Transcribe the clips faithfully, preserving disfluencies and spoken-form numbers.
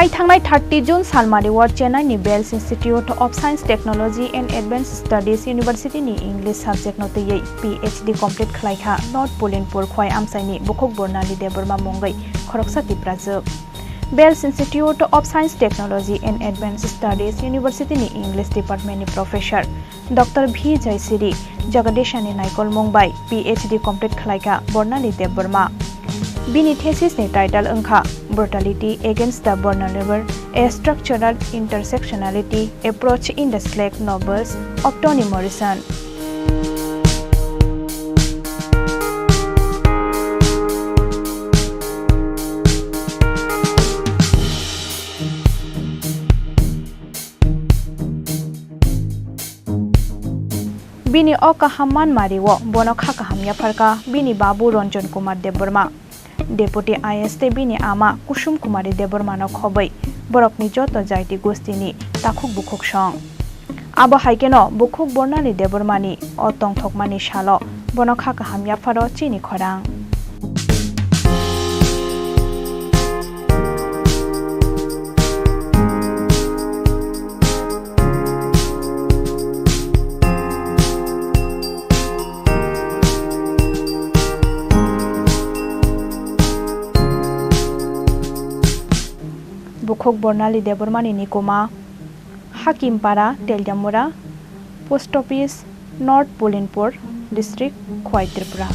Thangnai thirty June salmari o Chennai ni Bells Institute of Science, Technology and Advanced Studies University ni English subject no twiwi P H D complete khlai kha North Pulinpur Khwai Amchai ni Bukhuk Bornali Debbarma mungwi khoroksa Tiprajwk. Bells Institute of Science, Technology and Advanced Studies University ni English Department ni Professor Doctor V Jaisiri Jagadeshani naikol mung bai P H D complete khlai kha Bornali Debbarma. Bini thesis ni title wngkha Brutality Against the Vulnerable: A Structural Intersectionality Approach in the Slack Novels of Toni Morrison. Bini o kaham manmari o bono kha kaham yapharkha bini babu Ranjan Kumar Debbarma. Deputy I A S tei bini ama Kusum Kumari Debbarmano khobwi borokni joto jaiti gustini takhuk bukhuk song. Abo hai kheno bukhuk Bornali Debbarmani o tongthokmani salo bono kha kaham yapharo chini khorang. Bukhuk Bornali Debbarmani nikuma, Hakimpara, Teliamura, Post Office, North Pulinpur District, Khwai, Tripura.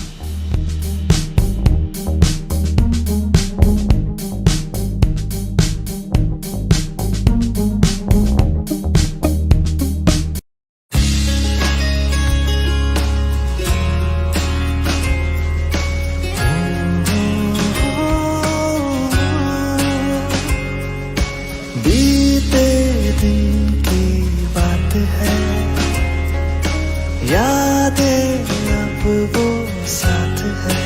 बीते दिन की बात है, यादें अब वो साथ है।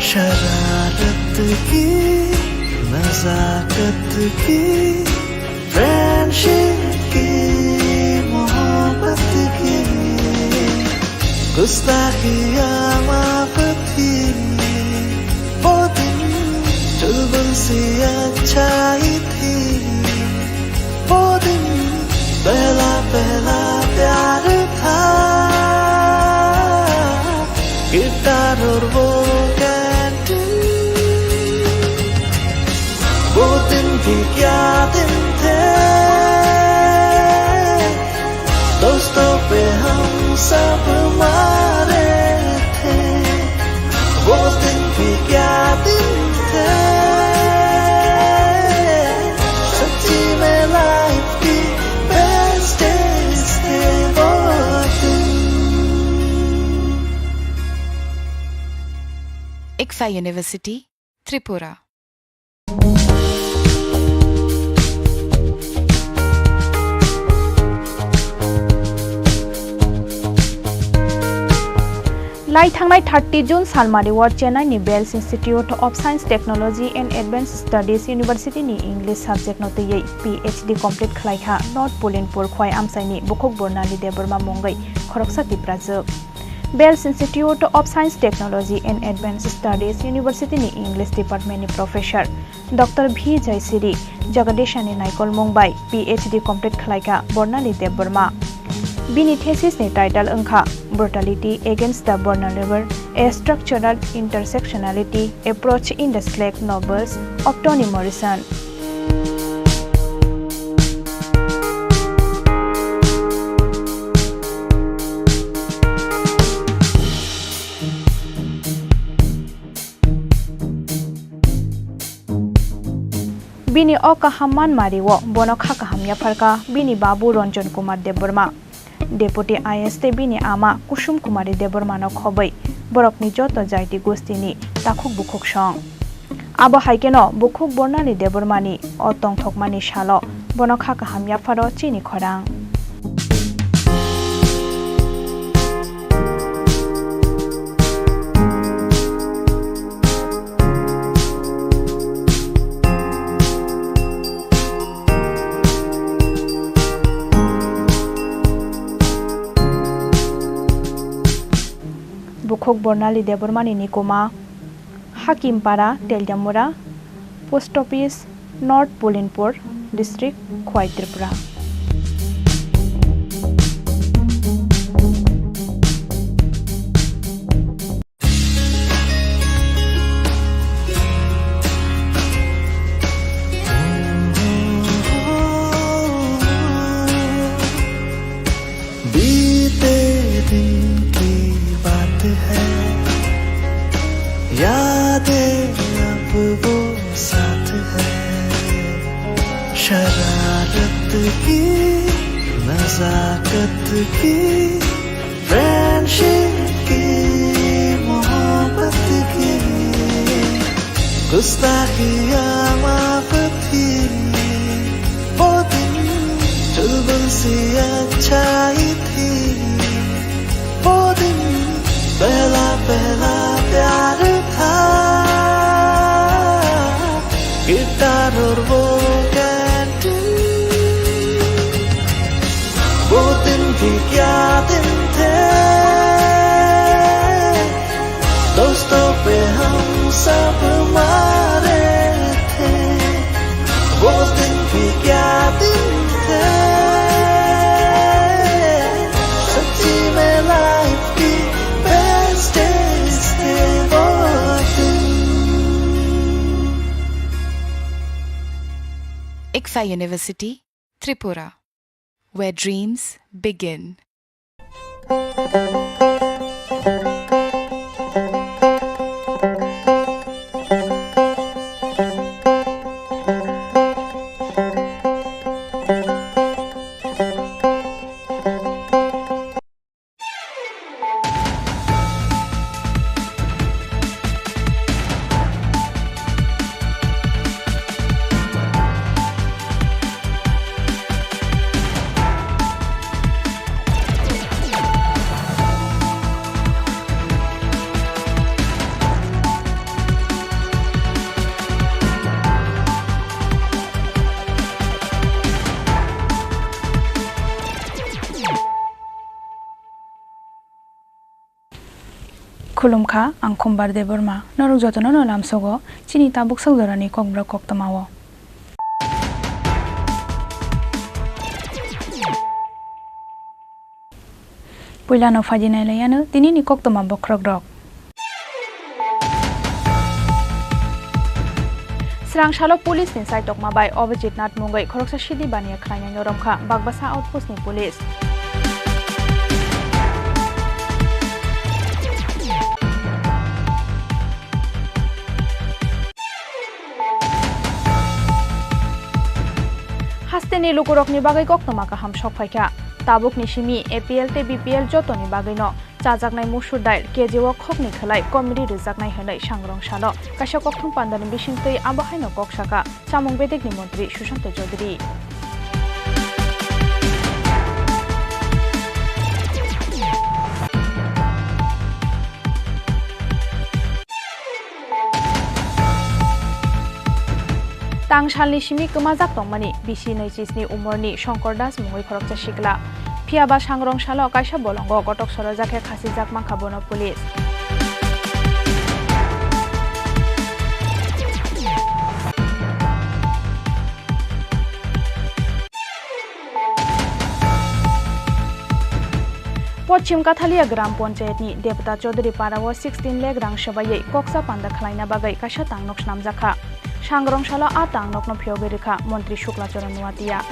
शरारत की, नजाकत की, फ्रेंडशिप की, मोहब्बत की, गुस्ताखियाँ माफ थी। वो दिन चुलबुल सी अच्छाई थी। वो दिन पहला पहला प्यार था। गिटार और वो कैंटीन, वो दिन भी क्या दिन थे। दोस्तों पे हम सब मारे थे। वो दिन भी क्या दिन थे। सच्ची में लाइफ की बेस्ट डेज थे वो दिन। Ikfa University, Tripura. Lai thangnai thirty June salmari o Chennai ni Bells Institute of Science, Technology and Advanced Studies University ni English subject no twiwi P H D complete khlai kha North Pulinpur Khwai Amchai ni Bukhuk Bornali Debbarma mungwi khoroksa Tiprajwk. Bells Institute of Science, Technology and Advanced Studies University ni English Department ni Professor Doctor V Jaisiri Jagadeshani naikol mung bai P H D complete khlai kha Bornali Debbarma. Bini thesis ni title wngkha Brutality Against the Vulnerable: A Structural Intersectionality Approach in the Slack Novels of Toni Morrison. Bini o kaham manmari o bono kha kaham yapharkha bini babu Ranjan Kumar Debbarma. Deputy I A S tei bini ama Kusum Kumari Debbarmano khobwi borokni joto jaiti gustini takhuk bukhuk song. Abo hai kheno bukhuk Bornali Debbarmani o tongthokmani salo bono kha kaham yapharo chini khorang. Bukhuk Bornali Debbarmani nikuma, Hakimpara, Teliamura, Post Office, North Pulinpur District, Khowai Tripura. बीते दिन की बात है, यादें अब वो साथ है। शरारत की, नजाकत की, फ्रेंडशिप की, मोहब्बत की, गुस्ताखियाँ माफ थी। वो दिन चुलबुल सी अच्छाई थी। वो दिन पहला पहला प्यार था। गिटार और वो कैंटीन। वो दिन भी क्या दिन थे। दोस्तों पे हम सब मारे थे। वो दिन भी क्या दिन थे। सच्ची में लाइफ की बेस्ट डेज थे वो दिन। ICFAI University, Tripura, where dreams begin. Khulumkha, ang Khumbar Debbarma. Norok jotono no lamsogo chini tabuk sak jorani kokborok koktwmao. Puilano phaidi nailaiyano tinini koktwma bokhorokrok. Srang salo police ni chaitokma bai Abhijit Nath mungwi khoroksa sidi baniya khlainai noromkha Bagbasa outpost ni police. Hasteni lukurokni bagwi koktwma kaham sok phaikha. Tabukni simi A P L tei B P L jotoni bagwino chajaknai musur dail K G o khokni khwlai committee rwjaknai hwnwi sangrong salo kaisa kokthum pandani bisingtwi abo haino kok saka chamung bedekni montri Sushanta Chowdhury. Tang salni simi kwmajak tongmani bisi naichi sni umorni Shankar Das mungwi khoroksa sikla. Phiya ba sangrong salo kaisa bolongo kotok sorojak khe khasijak mankha bono police. Pochim Kathalia Gram Panchayat ni Debata Chaudhary Para o sixteen lakh rang swbaiwi koksa panda khwlaina bagwi kaisa tangnok snamjak kha. Sangrong salo a tangnokno phiyogwi rwkha Montri Shukla Charan Nuatia.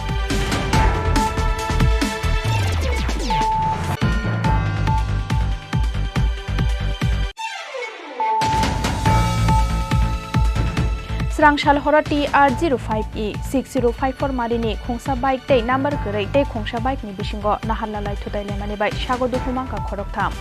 Srang sal horo T R zero five E six zero five four marini khungsa bike tei number kwrwi tei khungsa bike ni bisingo naharlalai thutai lemani bai sago dukhu mankha khoroktham.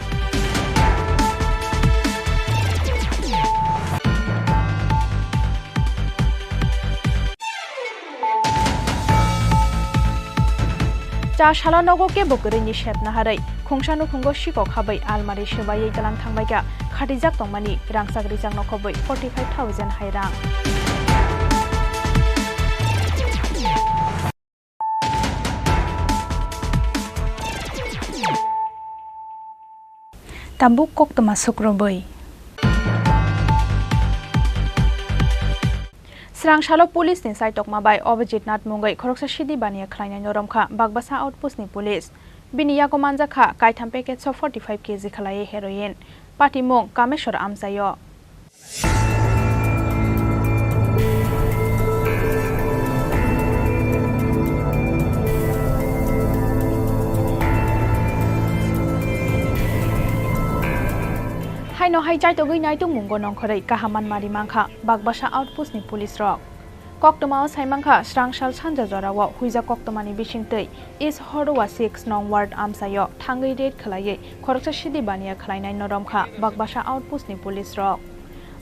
Cha salo nogo kebo kwrwini sep naharwi khungsa nukhungo sikok habwi almari swbaiwi tlang thangbaikha. Khatijak tongmani rangchak rijak nokhobwi forty five thousand hai rang. Tabuk koktwma sukrubwi. Rangsalo police ni saitokma bai Abhijit Nath mungwi khoroksa sidi baniya khwlainai noromkha Bagbasa outpost ni police. Bini yago manjakha kaitham package o forty five K G khwlaiwi heroin. Patimung Kameshwar amchaio. Haino hai chaitogwi naitungmungo nongkhorwi kaham manmari mankha Bagbasa outpost ni police rok. Koktwmao saimankha, srangsal sanja jorao huijak koktwmani bisingtwi East Horwa six nong ward amchaio thangwi raid khwlaiwi khoroksa sidi baniya khwlainai noromkha Bagbasa outpost ni police rok.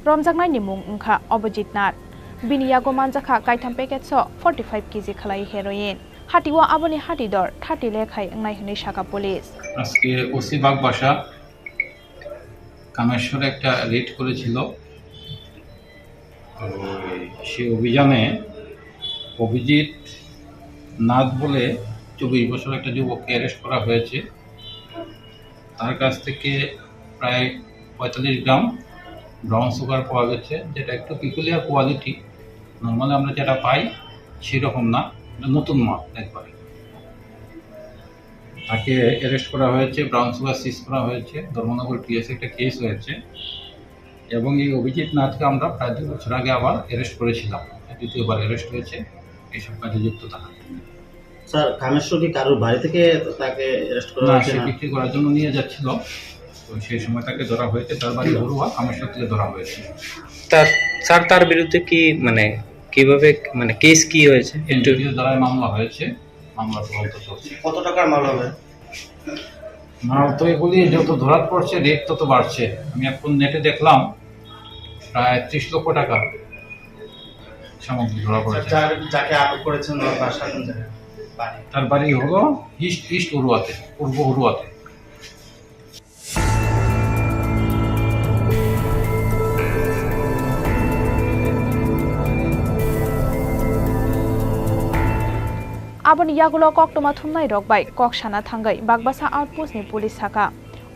Romjaknaini mung wngkha Abhijit Nath. Bini yago manjakha kaitham package o forty five K G khwlai heroin. Hatio aboni hati dor thirty lakh hai wngnai hwnwi sakha police. আজকে ওসি বাগবাসা কামেশ্বর একটা রেড করেছিল। তো সেই অভিযানে অভিজিৎ নাথ বলে চব্বিশ বছর একটা যুবককে অ্যারেস্ট করা হয়েছে। তার কাছ থেকে প্রায় পঁয়তাল্লিশ গ্রাম ব্রাউন সুগার পাওয়া গেছে, যেটা একটু পিকুলিয়ার কোয়ালিটি। নর্মালি আমরা যেটা পাই সেরকম না, এটা নতুন মাল একবারে। তাকে অ্যারেস্ট করা হয়েছে, ব্রাউন সুগার সিজ করা হয়েছে, ধর্মনগর পিএসএ একটা কেস হয়েছে। এবং এই অভিজিৎ নাথকে আমরা প্রায় দুই বছর আগে আবার অ্যারেস্ট করেছিলাম। দ্বিতীয়বার অ্যারেস্ট হয়েছে এইসব কাজে যুক্ত থাকার জন্য। স্যার, কামেশ্বর কি কারোর বাড়ি থেকে তাকে অ্যারেস্ট করা না, হয়েছে? সে না, বিক্রি করার জন্য নিয়ে যাচ্ছিল। তো সেই সময় তাকে ধরা হয়েছে, তার বাড়ি ঘরোয়া, কামেশ্বর থেকে ধরা হয়েছে। তার, স্যার, তার বিরুদ্ধে কি, মানে, কিভাবে, মানে, কেস কি হয়েছে? একটু এনডিপিএস ধারায় মামলা হয়েছে, মামলা তদন্ত চলছে। কত টাকার মাল হবে? মাল তো এগুলি যত ধরা পড়ছে, রেট তত বাড়ছে। আমি এখন নেটে দেখলাম, প্রায় ত্রিশ লক্ষ টাকা সামগ্রী ধরা পড়েছে। যার, যাকে আটক করেছেন, ওনার বাসা কোন জায়গায়? বাড়ি? তার বাড়ি হলো ইস্ট, ইস্ট উরুয়াতে, পূর্ব উরুয়াতে। Aboni yagulo koktwma thumnai rok bai kok sana thangwi Bagbasa outpost ni police sakha,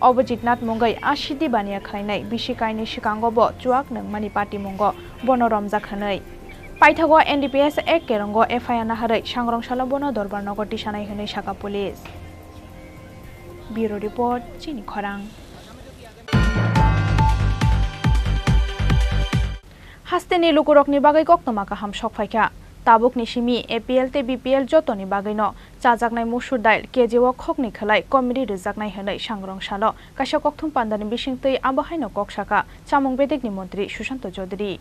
Abhijit Nath mungwi a sidi baniya khwlainai bisi kainwi swkango bo chuak nungmani patimungo bono romjak hwnwi. Paithago N D P S ek kerongo F I R naharwi sangrong salo bono dorbar nogo tisanai hwnwi sakha police. Bureau report, Chini Khorang. Hasteni lukurokni bagwi koktwma kaham sok phaikha. Tabukni simi A P L tei B P L jotoni bagwino chajaknai musur dail K G o khokni khwlai komiri rwjaknai hwnwi sangrong salo kaisa kokthum pandani bisingtwi abo haino kok sakha chamung bedekni montri Sushanto Chaudhary.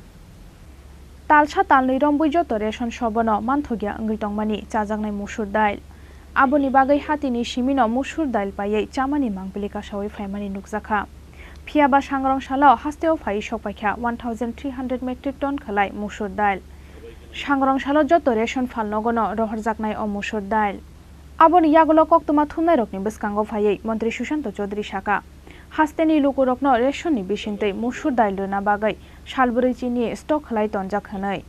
Talsa talnwi rombwi joto ration shop-o no manthokya wngwi tongmani chajaknai musur dail. Aboni bagwi hatini simino musur dail paiwi chamani mangpili kasaui phaimani nukjakha. Phiyaba sangrong salo hasteo phaiwi sokpaikha one thousand three hundred metric ton khwlai musur dail. Sangrong salo joto ration phalnogono rohorjaknai o musur dail. Aboni yagulo koktwma thumnairokni bwskango phaiwi Montri Sushanto Chaudhary sakha, hasteni lukurokno rationni bisingtwi musur dail rwna bagwi salbrwi chini stock khlai tonjak hwnwi.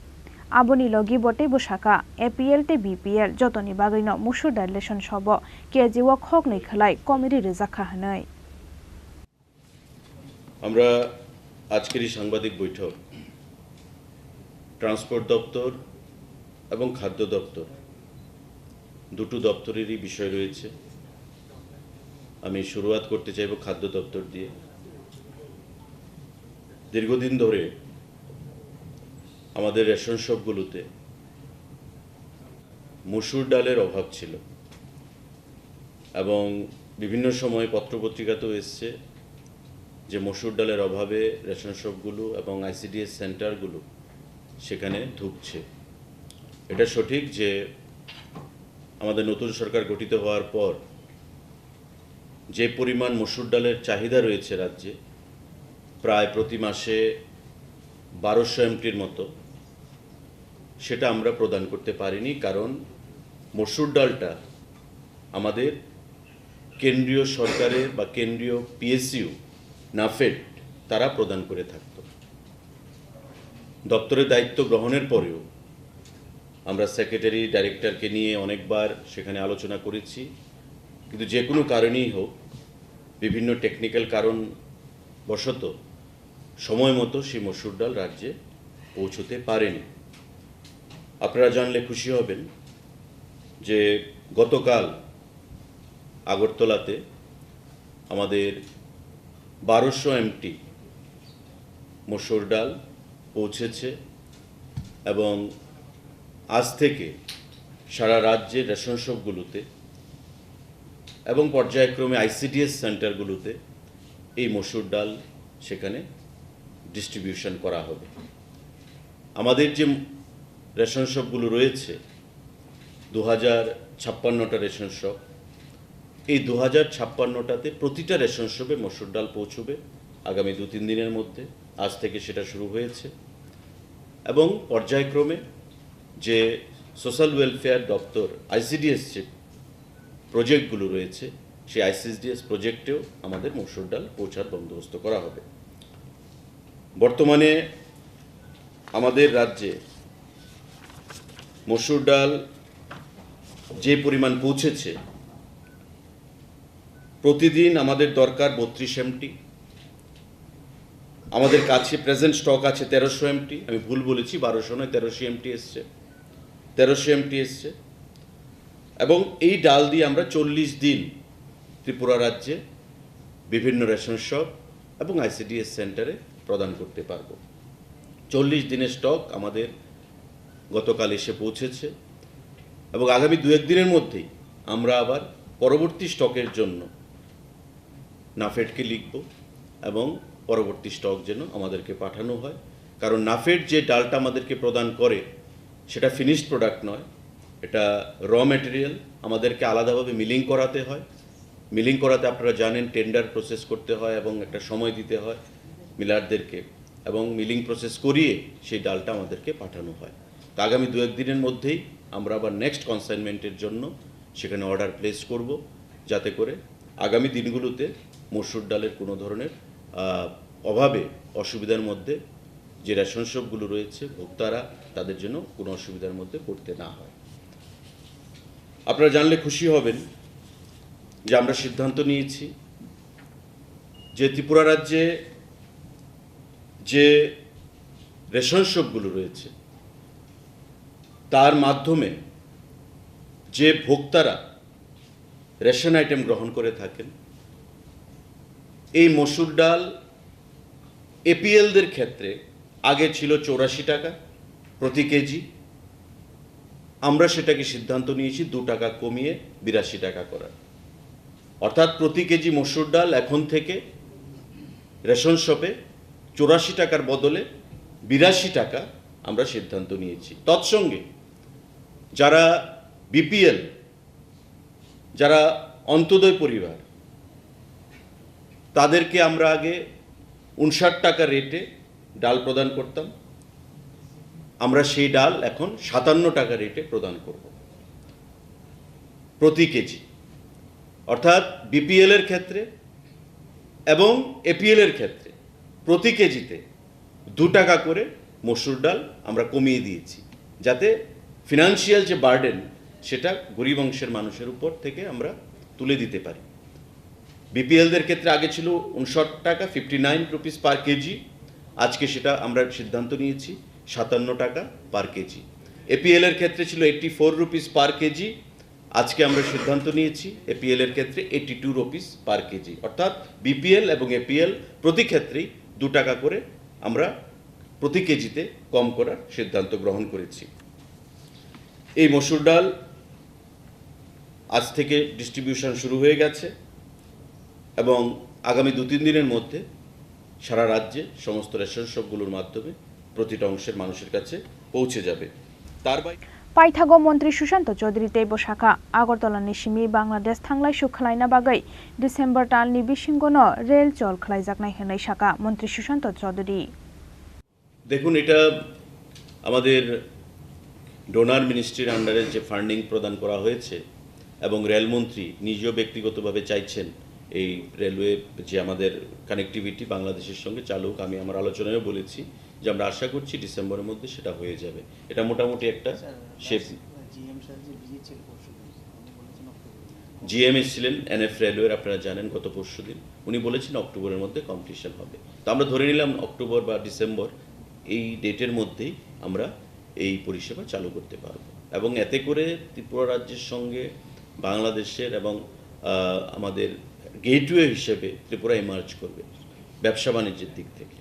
Aboni logi bo teibo sakha, A P L tei B P L jotoni bagwino musur dail ration shop-o K G o khoknwi khlai komiri rwjakha hwnwi. আমরা আজকের এই সাংবাদিক বৈঠক ট্রান্সপোর্ট দপ্তর এবং খাদ্য দপ্তর, দুটো দপ্তরেরই বিষয় রয়েছে। আমি শুরুয়াত করতে চাইব খাদ্য দপ্তর দিয়ে। দীর্ঘদিন ধরে আমাদের রেশন শপগুলোতে মসুর ডালের অভাব ছিল এবং বিভিন্ন সময় পত্রপত্রিকাতেও এসছে যে মসুর ডালের অভাবে রেশন শপগুলো এবং আইসিডিএস সেন্টারগুলো সেখানে ধুঁকছে। এটা সঠিক যে আমাদের নতুন সরকার গঠিত হওয়ার পর যে পরিমাণ মসুর ডালের চাহিদা রয়েছে রাজ্যে, প্রায় প্রতি মাসে বারোশো এমটির মতো, সেটা আমরা প্রদান করতে পারিনি, কারণ মসুর ডালটা আমাদের কেন্দ্রীয় সরকারের বা কেন্দ্রীয় পিএসইউ, নাফেড তারা প্রদান করে থাকত। দপ্তরের দায়িত্ব গ্রহণের পরেও আমরা সেক্রেটারি, ডাইরেক্টরকে নিয়ে অনেকবার সেখানে আলোচনা করেছি, কিন্তু যে কোনো কারণেই হোক, বিভিন্ন টেকনিক্যাল কারণ বশত সময় মতো সেই মসুর ডাল রাজ্যে পৌঁছতে পারেনি। আপনারা জানলে খুশি হবেন যে গতকাল আগরতলাতে আমাদের বারোশো এমটি মসুর ডাল পৌঁছেছে এবং আজ থেকে সারা রাজ্যের রেশন শপগুলোতে এবং পর্যায়ক্রমে আইসিডিএস সেন্টারগুলোতে এই মসুর ডাল সেখানে ডিস্ট্রিবিউশন করা হবে। আমাদের যে রেশন শপগুলো রয়েছে, দু হাজার ছাপ্পান্নটা রেশন শপ, এই দু হাজার ছাপ্পান্নটাতে প্রতিটা রেশন শপে মসুর ডাল পৌঁছবে আগামী দু তিন দিনের মধ্যে। আজ থেকে সেটা শুরু হয়েছে এবং পর্যায়ক্রমে যে সোশ্যাল ওয়েলফেয়ার দপ্তর, আইসিডিএস যে প্রজেক্টগুলো রয়েছে, সেই আইসিডিএস প্রজেক্টেও আমাদের মসুর ডাল পৌঁছার বন্দোবস্ত করা হবে। বর্তমানে আমাদের রাজ্যে মসুর ডাল যে পরিমাণ পৌঁছেছে, প্রতিদিন আমাদের দরকার বত্রিশ এমটি। আমাদের কাছে প্রেজেন্ট স্টক আছে তেরোশো এমটি, আমি ভুল বলেছি, বারোশো নয়, তেরোশো এমটি এসছে, তেরোশো এমটি এসছে। এবং এই ডাল দিয়ে আমরা চল্লিশ দিন ত্রিপুরা রাজ্যে বিভিন্ন রেশন শপ এবং আইসিডিএস সেন্টারে প্রদান করতে পারব। চল্লিশ দিনের স্টক আমাদের গতকাল এসে পৌঁছেছে এবং আগামী দু এক দিনের মধ্যেই আমরা আবার পরবর্তী স্টকের জন্য নাফেডকে লিখব এবং পরবর্তী স্টক যেন আমাদেরকে পাঠানো হয়। কারণ নাফেড যে ডালটা আমাদেরকে প্রদান করে, সেটা ফিনিশড প্রোডাক্ট নয়, এটা র ম্যাটেরিয়াল। আমাদেরকে আলাদাভাবে মিলিং করাতে হয়। মিলিং করাতে আপনারা জানেন, টেন্ডার প্রসেস করতে হয় এবং একটা সময় দিতে হয় মিলারদেরকে, এবং মিলিং প্রসেস করিয়ে সেই ডালটা আমাদেরকে পাঠানো হয়। তো আগামী দু এক দিনের মধ্যেই আমরা আবার নেক্সট কনসাইনমেন্টের জন্য সেখানে অর্ডার প্লেস করব, যাতে করে আগামী দিনগুলোতে মসুর ডালের কোনো ধরনের, আহ, অভাবে, অসুবিধার মধ্যে যে রেশন শপগুলো রয়েছে, ভোক্তারা, তাদের জন্য কোনো অসুবিধার মধ্যে পড়তে না হয়। আপনারা জানলে খুশি হবেন যে আমরা সিদ্ধান্ত নিয়েছি যে ত্রিপুরা রাজ্যে যে রেশন শপগুলো রয়েছে, তার মাধ্যমে যে ভোক্তারা রেশন আইটেম গ্রহণ করে থাকেন, এই মসুর ডাল এপিএলদের ক্ষেত্রে আগে ছিল চৌরাশি টাকা প্রতি কেজি, আমরা সেটাকে সিদ্ধান্ত নিয়েছি দু টাকা কমিয়ে বিরাশি টাকা করার। অর্থাৎ প্রতি কেজি মসুর ডাল এখন থেকে রেশন শপে চৌরাশি টাকার বদলে বিরাশি টাকা আমরা সিদ্ধান্ত নিয়েছি। তৎসঙ্গে যারা বিপিএল, যারা অন্ত্যোদয় পরিবার, তাদেরকে আমরা আগে উনষাট টাকা রেটে ডাল প্রদান করতাম, আমরা সেই ডাল এখন সাতান্ন টাকা রেটে প্রদান করব প্রতি কেজি। অর্থাৎ বিপিএল এর ক্ষেত্রে এবং এপিএল এর ক্ষেত্রে প্রতি কেজিতে দু টাকা করে মসুর ডাল আমরা কমিয়ে দিয়েছি, যাতে ফিনান্সিয়াল যে বার্ডেন, সেটা গরিব অংশের মানুষের উপর থেকে আমরা তুলে দিতে পারি। বিপিএলদের ক্ষেত্রে আগে ছিল উনষাট টাকা, fifty nine rupees per kg. আজকে সেটা আমরা সিদ্ধান্ত নিয়েছি সাতান্ন টাকা পার কেজি। এপিএল এর ক্ষেত্রে ছিল eighty four rupees per kg. আজকে আমরা সিদ্ধান্ত নিয়েছি এপিএল এর ক্ষেত্রে eighty two rupees per kg, অর্থাৎ বিপিএল এবং এপিএল প্রতি ক্ষেত্রেই দু টাকা করে আমরা প্রতি কেজিতে কম করার সিদ্ধান্ত গ্রহণ করেছি। এই মসুর ডাল আজ থেকে ডিস্ট্রিবিউশন শুরু হয়ে গেছে এবং আগামী দু তিন দিনের মধ্যে সারা রাজ্যে সমস্ত রেশন শপগুলোর মাধ্যমে প্রতিটা অংশের মানুষের কাছে পৌঁছে যাবে। তার বাইরে Paithago Montri Sushanto Chaudhary teibo sakha, Agartala ni simi Bangladesh thanglai suk khwlaina bagwi December tal ni bisingo no rel chol khwlaijaknai hwnwi sakha Montri Sushanto Chaudhary. দেখুন, এটা আমাদের ডোনার মিনিস্ট্রির আন্ডারে যে ফান্ডিং প্রদান করা হয়েছে এবং রেলমন্ত্রী নিজেও ব্যক্তিগতভাবে চাইছেন এই রেলওয়ে যে আমাদের কানেক্টিভিটি বাংলাদেশের সঙ্গে চালু হোক। আমি আমার আলোচনায়ও বলেছি যে আমরা আশা করছি ডিসেম্বরের মধ্যে সেটা হয়ে যাবে। এটা মোটামুটি একটা স্যার, শেপ। জিএম স্যার যে ভিজিট ছিল পরশু দিন, উনি বলেছেন অক্টোবরে। জিএম এসেছিলেন এনএফ রেলওয়ের, আপনারা জানেন, গত পরশু দিন। উনি বলেছেন অক্টোবরের মধ্যে কমপ্লিশন হবে। তো আমরা ধরে নিলাম অক্টোবর বা ডিসেম্বর, এই ডেটের মধ্যেই আমরা এই পরিষেবা চালু করতে পারব এবং এতে করে ত্রিপুরা রাজ্যের সঙ্গে বাংলাদেশের এবং আহ, আমাদের গেটওয়ে হিসেবে ত্রিপুরা ইমার্জ করবে ব্যবসা বাণিজ্যের দিক থেকে।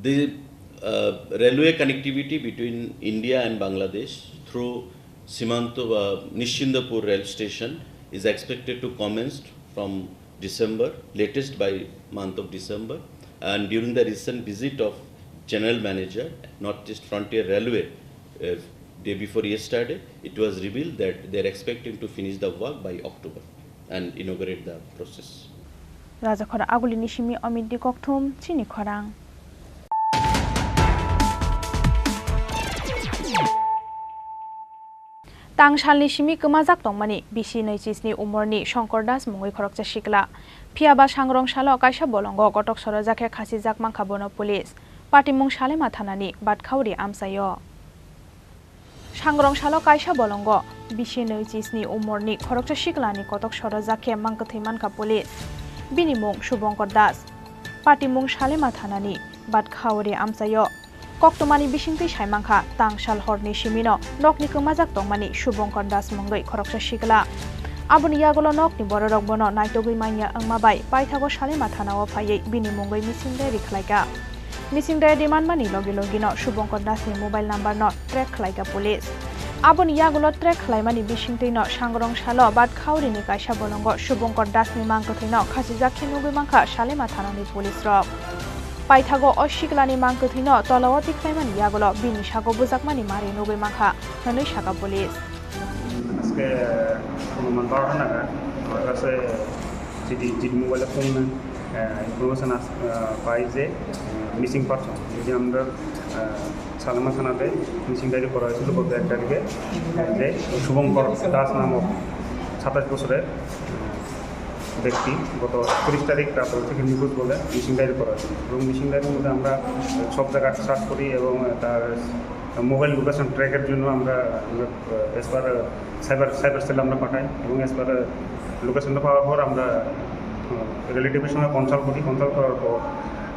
The uh, railway connectivity between India and Bangladesh through Simanto uh, Nishindapur rail station is expected to commence from December, latest by month of December. And during the recent visit of General Manager, Northeast Frontier Railway, uh, day before yesterday, it was revealed that they are expecting to finish the work by October and inaugurate the process. Rajakhor Agulini simi Amit Dikokthum, Chini Khorang. Tangsalni simi kwmajak tongmani bisi naichis ni umorni Shankar Das mungwi khoroksa sikla. Phiya ba sangrong salo kaisa bolongo kotok sorojak khe khasijak mankha bono police. Patimung Salema thanani Batkhauri amchaio. Sangrong salo kaisa bolongo bisi naichis ni umorni khoroksa siklani kotok sorojak khe mangkwthwi mankha police. Bini mung Subhankar Das. Patimung Salema thanani Batkhauri amchaio. Koktwmani bisingtwi sai mankha, tangsal horni simino nokni kwmajak tongmani Subhankar Das mungwi khoroksa sikla. Aboni yagulo nokni bororok bono naitugwi manya wngma bai paithago Salema thanao phaiwi bini mungwi missing diary khlaikha. Missing diary manmani logi logino Subhankar Dasni mobile numberno track khlaikha police. Aboni yagulo track khlaimani bisingtwino sangrong salo Batkhauri ni kaisa bolongo Subhankar Dasni mangkwthwino khasijak khe nugwi mankha Salema thanani police rok. Paithago o siklani mangkwthwino tolao tikhlaimani yagulo bini sago bujakmani mari nugwi mankha, hwnwi sakha police. আজকে অনুমান বারোটা নাগাদ আমার কাছে GD, GD মোবাইলে ফোন, আহ, ইনফরমেশন আস-, আহ, পাই যে, আহ, missing person. যদি আমরা, আহ, সালেমা থানাতে মিসিং ডায়েরি করা হয়েছিল গত এক তারিখে, আহ, যে শুভঙ্কর দাস নামক সাতাশ বছরের, আহ, ব্যক্তি গত তিরিশ তারিখ রাত থেকে নিখোঁজ বলে মিসিং ডায়েরি করা হয়েছিল। এবং মিসিং ডায়েরির মধ্যে আমরা সব জায়গা সার্চ করি এবং তার মোবাইল লোকেশন ট্র্যাকের জন্য আমরা, আমরা, আহ, এজ পার, আহ, সাইবার, সাইবার সেল আমরা পাঠাই এবং এজ পার, আহ, লোকেশনটা পাওয়ার পর আমরা, আহ, রিলেটিভের সঙ্গে কনসাল্ট করি। কনসাল্ট করার পর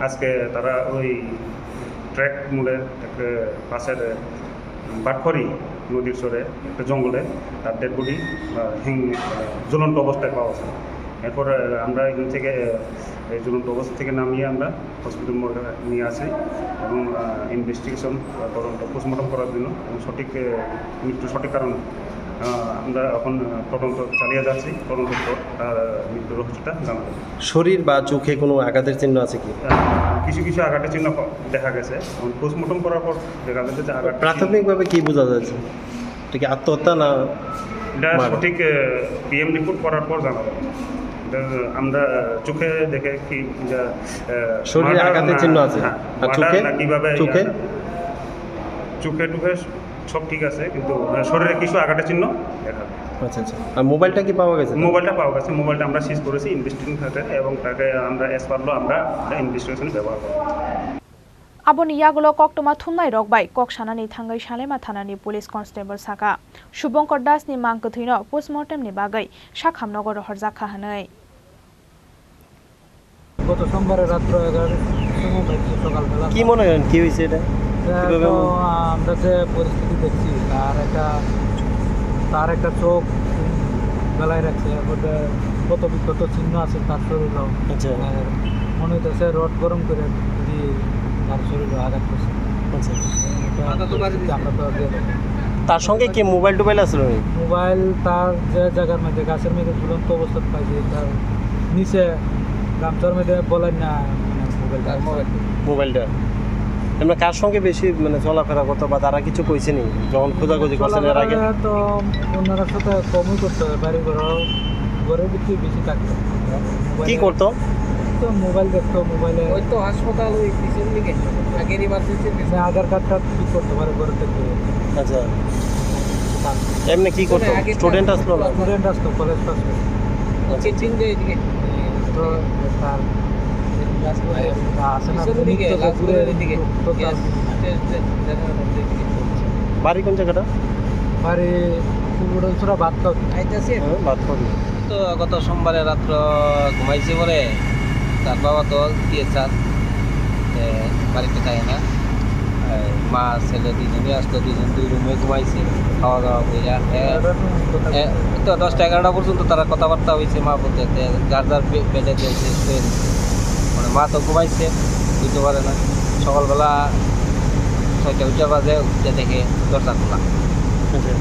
আজকে তারা ওই ট্র্যাক মোড়ে একটা পাশের, আহ, বাটখরি নদীর চরে একটা জঙ্গলে তার ডেড বডি, আহ, হিং-, আহ, ঝুলন্ত অবস্থায় পাওয়া যায়। এরপর, আহ, আমরা এখান থেকে, আহ, এই ঝুলন্ত অবস্থা থেকে নামিয়ে আমরা হসপিটাল মর্গে নিয়ে আসি এবং, আহ, ইনভেস্টিগেশন বা তদন্ত পোস্টমর্টম করার জন্য এবং সঠিক, আহ, মৃত্যুর সঠিক কারণ, আহ, আমরা এখন, আহ, তদন্ত চালিয়ে যাচ্ছি। তদন্তের পর তার, আহ, মৃত্যুর রহস্যটা জানা যাবে। শরীর বা চোখে কোনো আঘাতের চিহ্ন আছে কি? আহ, কিছু কিছু আঘাতের চিহ্ন প-, দেখা গেছে। এখন পোস্টমর্টম করার পর দেখা যাচ্ছে যে আঘাত প্রাথমিকভাবে কি বোঝা যাচ্ছে? এটা কি আত্মহত্যা না এটা মারা? সঠিক, আহ, পিএম রিপোর্ট করার পর জানা যাবে। এটা আমরা, আহ, চোখে দেখে কি যে, আহ, শরীরে মার্ডার আঘাতের না, চিহ্ন আছে? হ্যাঁ, আর মার্ডার চোখে? না কিভাবে চোখে? ইয়া, চোখে টুখে সব ঠিক আছে, কিন্তু, আহ, শরীরে কিছু আঘাতের চিহ্ন দেখা যায়। আচ্ছা, আচ্ছা। আর মোবাইলটা কি পাওয়া গেছে? মোবাইলটা পাওয়া গেছে, মোবাইলটা আমরা সিজ করেছি ইনভেস্টিগেশন খাতে এবং তাকে আমরা অ্যাজ পার ল আমরা ইনভেস্টিগেশনে ব্যবহার করব। Aboni yagulo koktwma thumnai rok bai kok sanani thangwi Salema thanani police constable saka, Subhankar Das ni mang kwthwino postmortem ni bagwi sakhamnogo rohorjakha hwnwi. গত সোমবারে রাত্র এগারোটার সময় হয়েছে, সকালবেলা। কি মনে হয়, কি হয়েছে এটা? এটা কিভাবে তো মনে আমরা যে পরিস্থিতি দেখছি, তার একটা, তার একটা চোখ গলায় রাখছে, এরপর ক্ষত বিক্ষত চিহ্ন আছে তার শরীরেও। আচ্ছা। আর মনে হইতেছে রড গরম করে যদি তার শরীরে আঘাত করছে। আচ্ছা। এটা পরিস্থিতি আমরা তো আগে তার সঙ্গে কি মোবাইল টোবাইল আছে নাকি? মোবাইল তার যে জায়গার মধ্যে, গাছের মধ্যে ঝুলন্ত অবস্থা পাইছে, তার নিচে গামছার মধ্যে বলেন না, মানে, মোবাইলটা। তার মোবাইল। মোবাইলটা। এমনি কার সঙ্গে বেশি, মানে, চলাফেরা করতো বা তারা কিছু কইছে নি যখন খোঁজাখুঁজি করছেন এর আগে? চলাফেরা তো অন্যরা সাথে কমই করতো, বাড়ি ঘর, ঘরের ভিতরে বেশি থাকতো। কি মোবাইলে করতো? তো মোবাইল দেখতো, মোবাইলে। ওই তো হাসপাতাল ওই পিছন দিকে, আগের ইমার্জেন্সির পিছনে। মানে আধার কার্ড টার্ড ঠিক করতে পারে ঘর থেকে। আচ্ছা। এমনি কি করতো? আগে স্টুডেন্ট আসলো না? স্টুডেন্ট আসতো, কলেজ পাস করতো। আচ্ছা। চিনতে এদিকে। তো তার আছে না, পিছনের দিকে, তো লাল ঘুরে ঘরের দিকে। তো তার বাড়ি কোন জায়গাটা? বাড়ি পূর্ব ডোমছড়া, বাতকবি। আইতাছে। হ্যাঁ, বাতকবি। তো গত সোমবারে রাত্র ঘুমাইছে পরে তার বাবা তো টিএসআর, এ, বাড়িতে থাকে না। মা ছেলে দুজনই আসতো, দুজন দুই রুমে ঘুমাইছে, খাওয়া দাওয়া কইরা। এ, এ, তো দশটা এগারোটা পর্যন্ত তারা কথাবার্তা হইছে মা পুতে, তে যার যার বে-, বেডে যে যে শুয়ে রইছে। মানে মা তো ঘুমাইছে, উঠতে পারে না। সকালবেলা ছয়টা উঠে বাজে, উঠতে দেখে দরজা খোলা। আচ্ছা।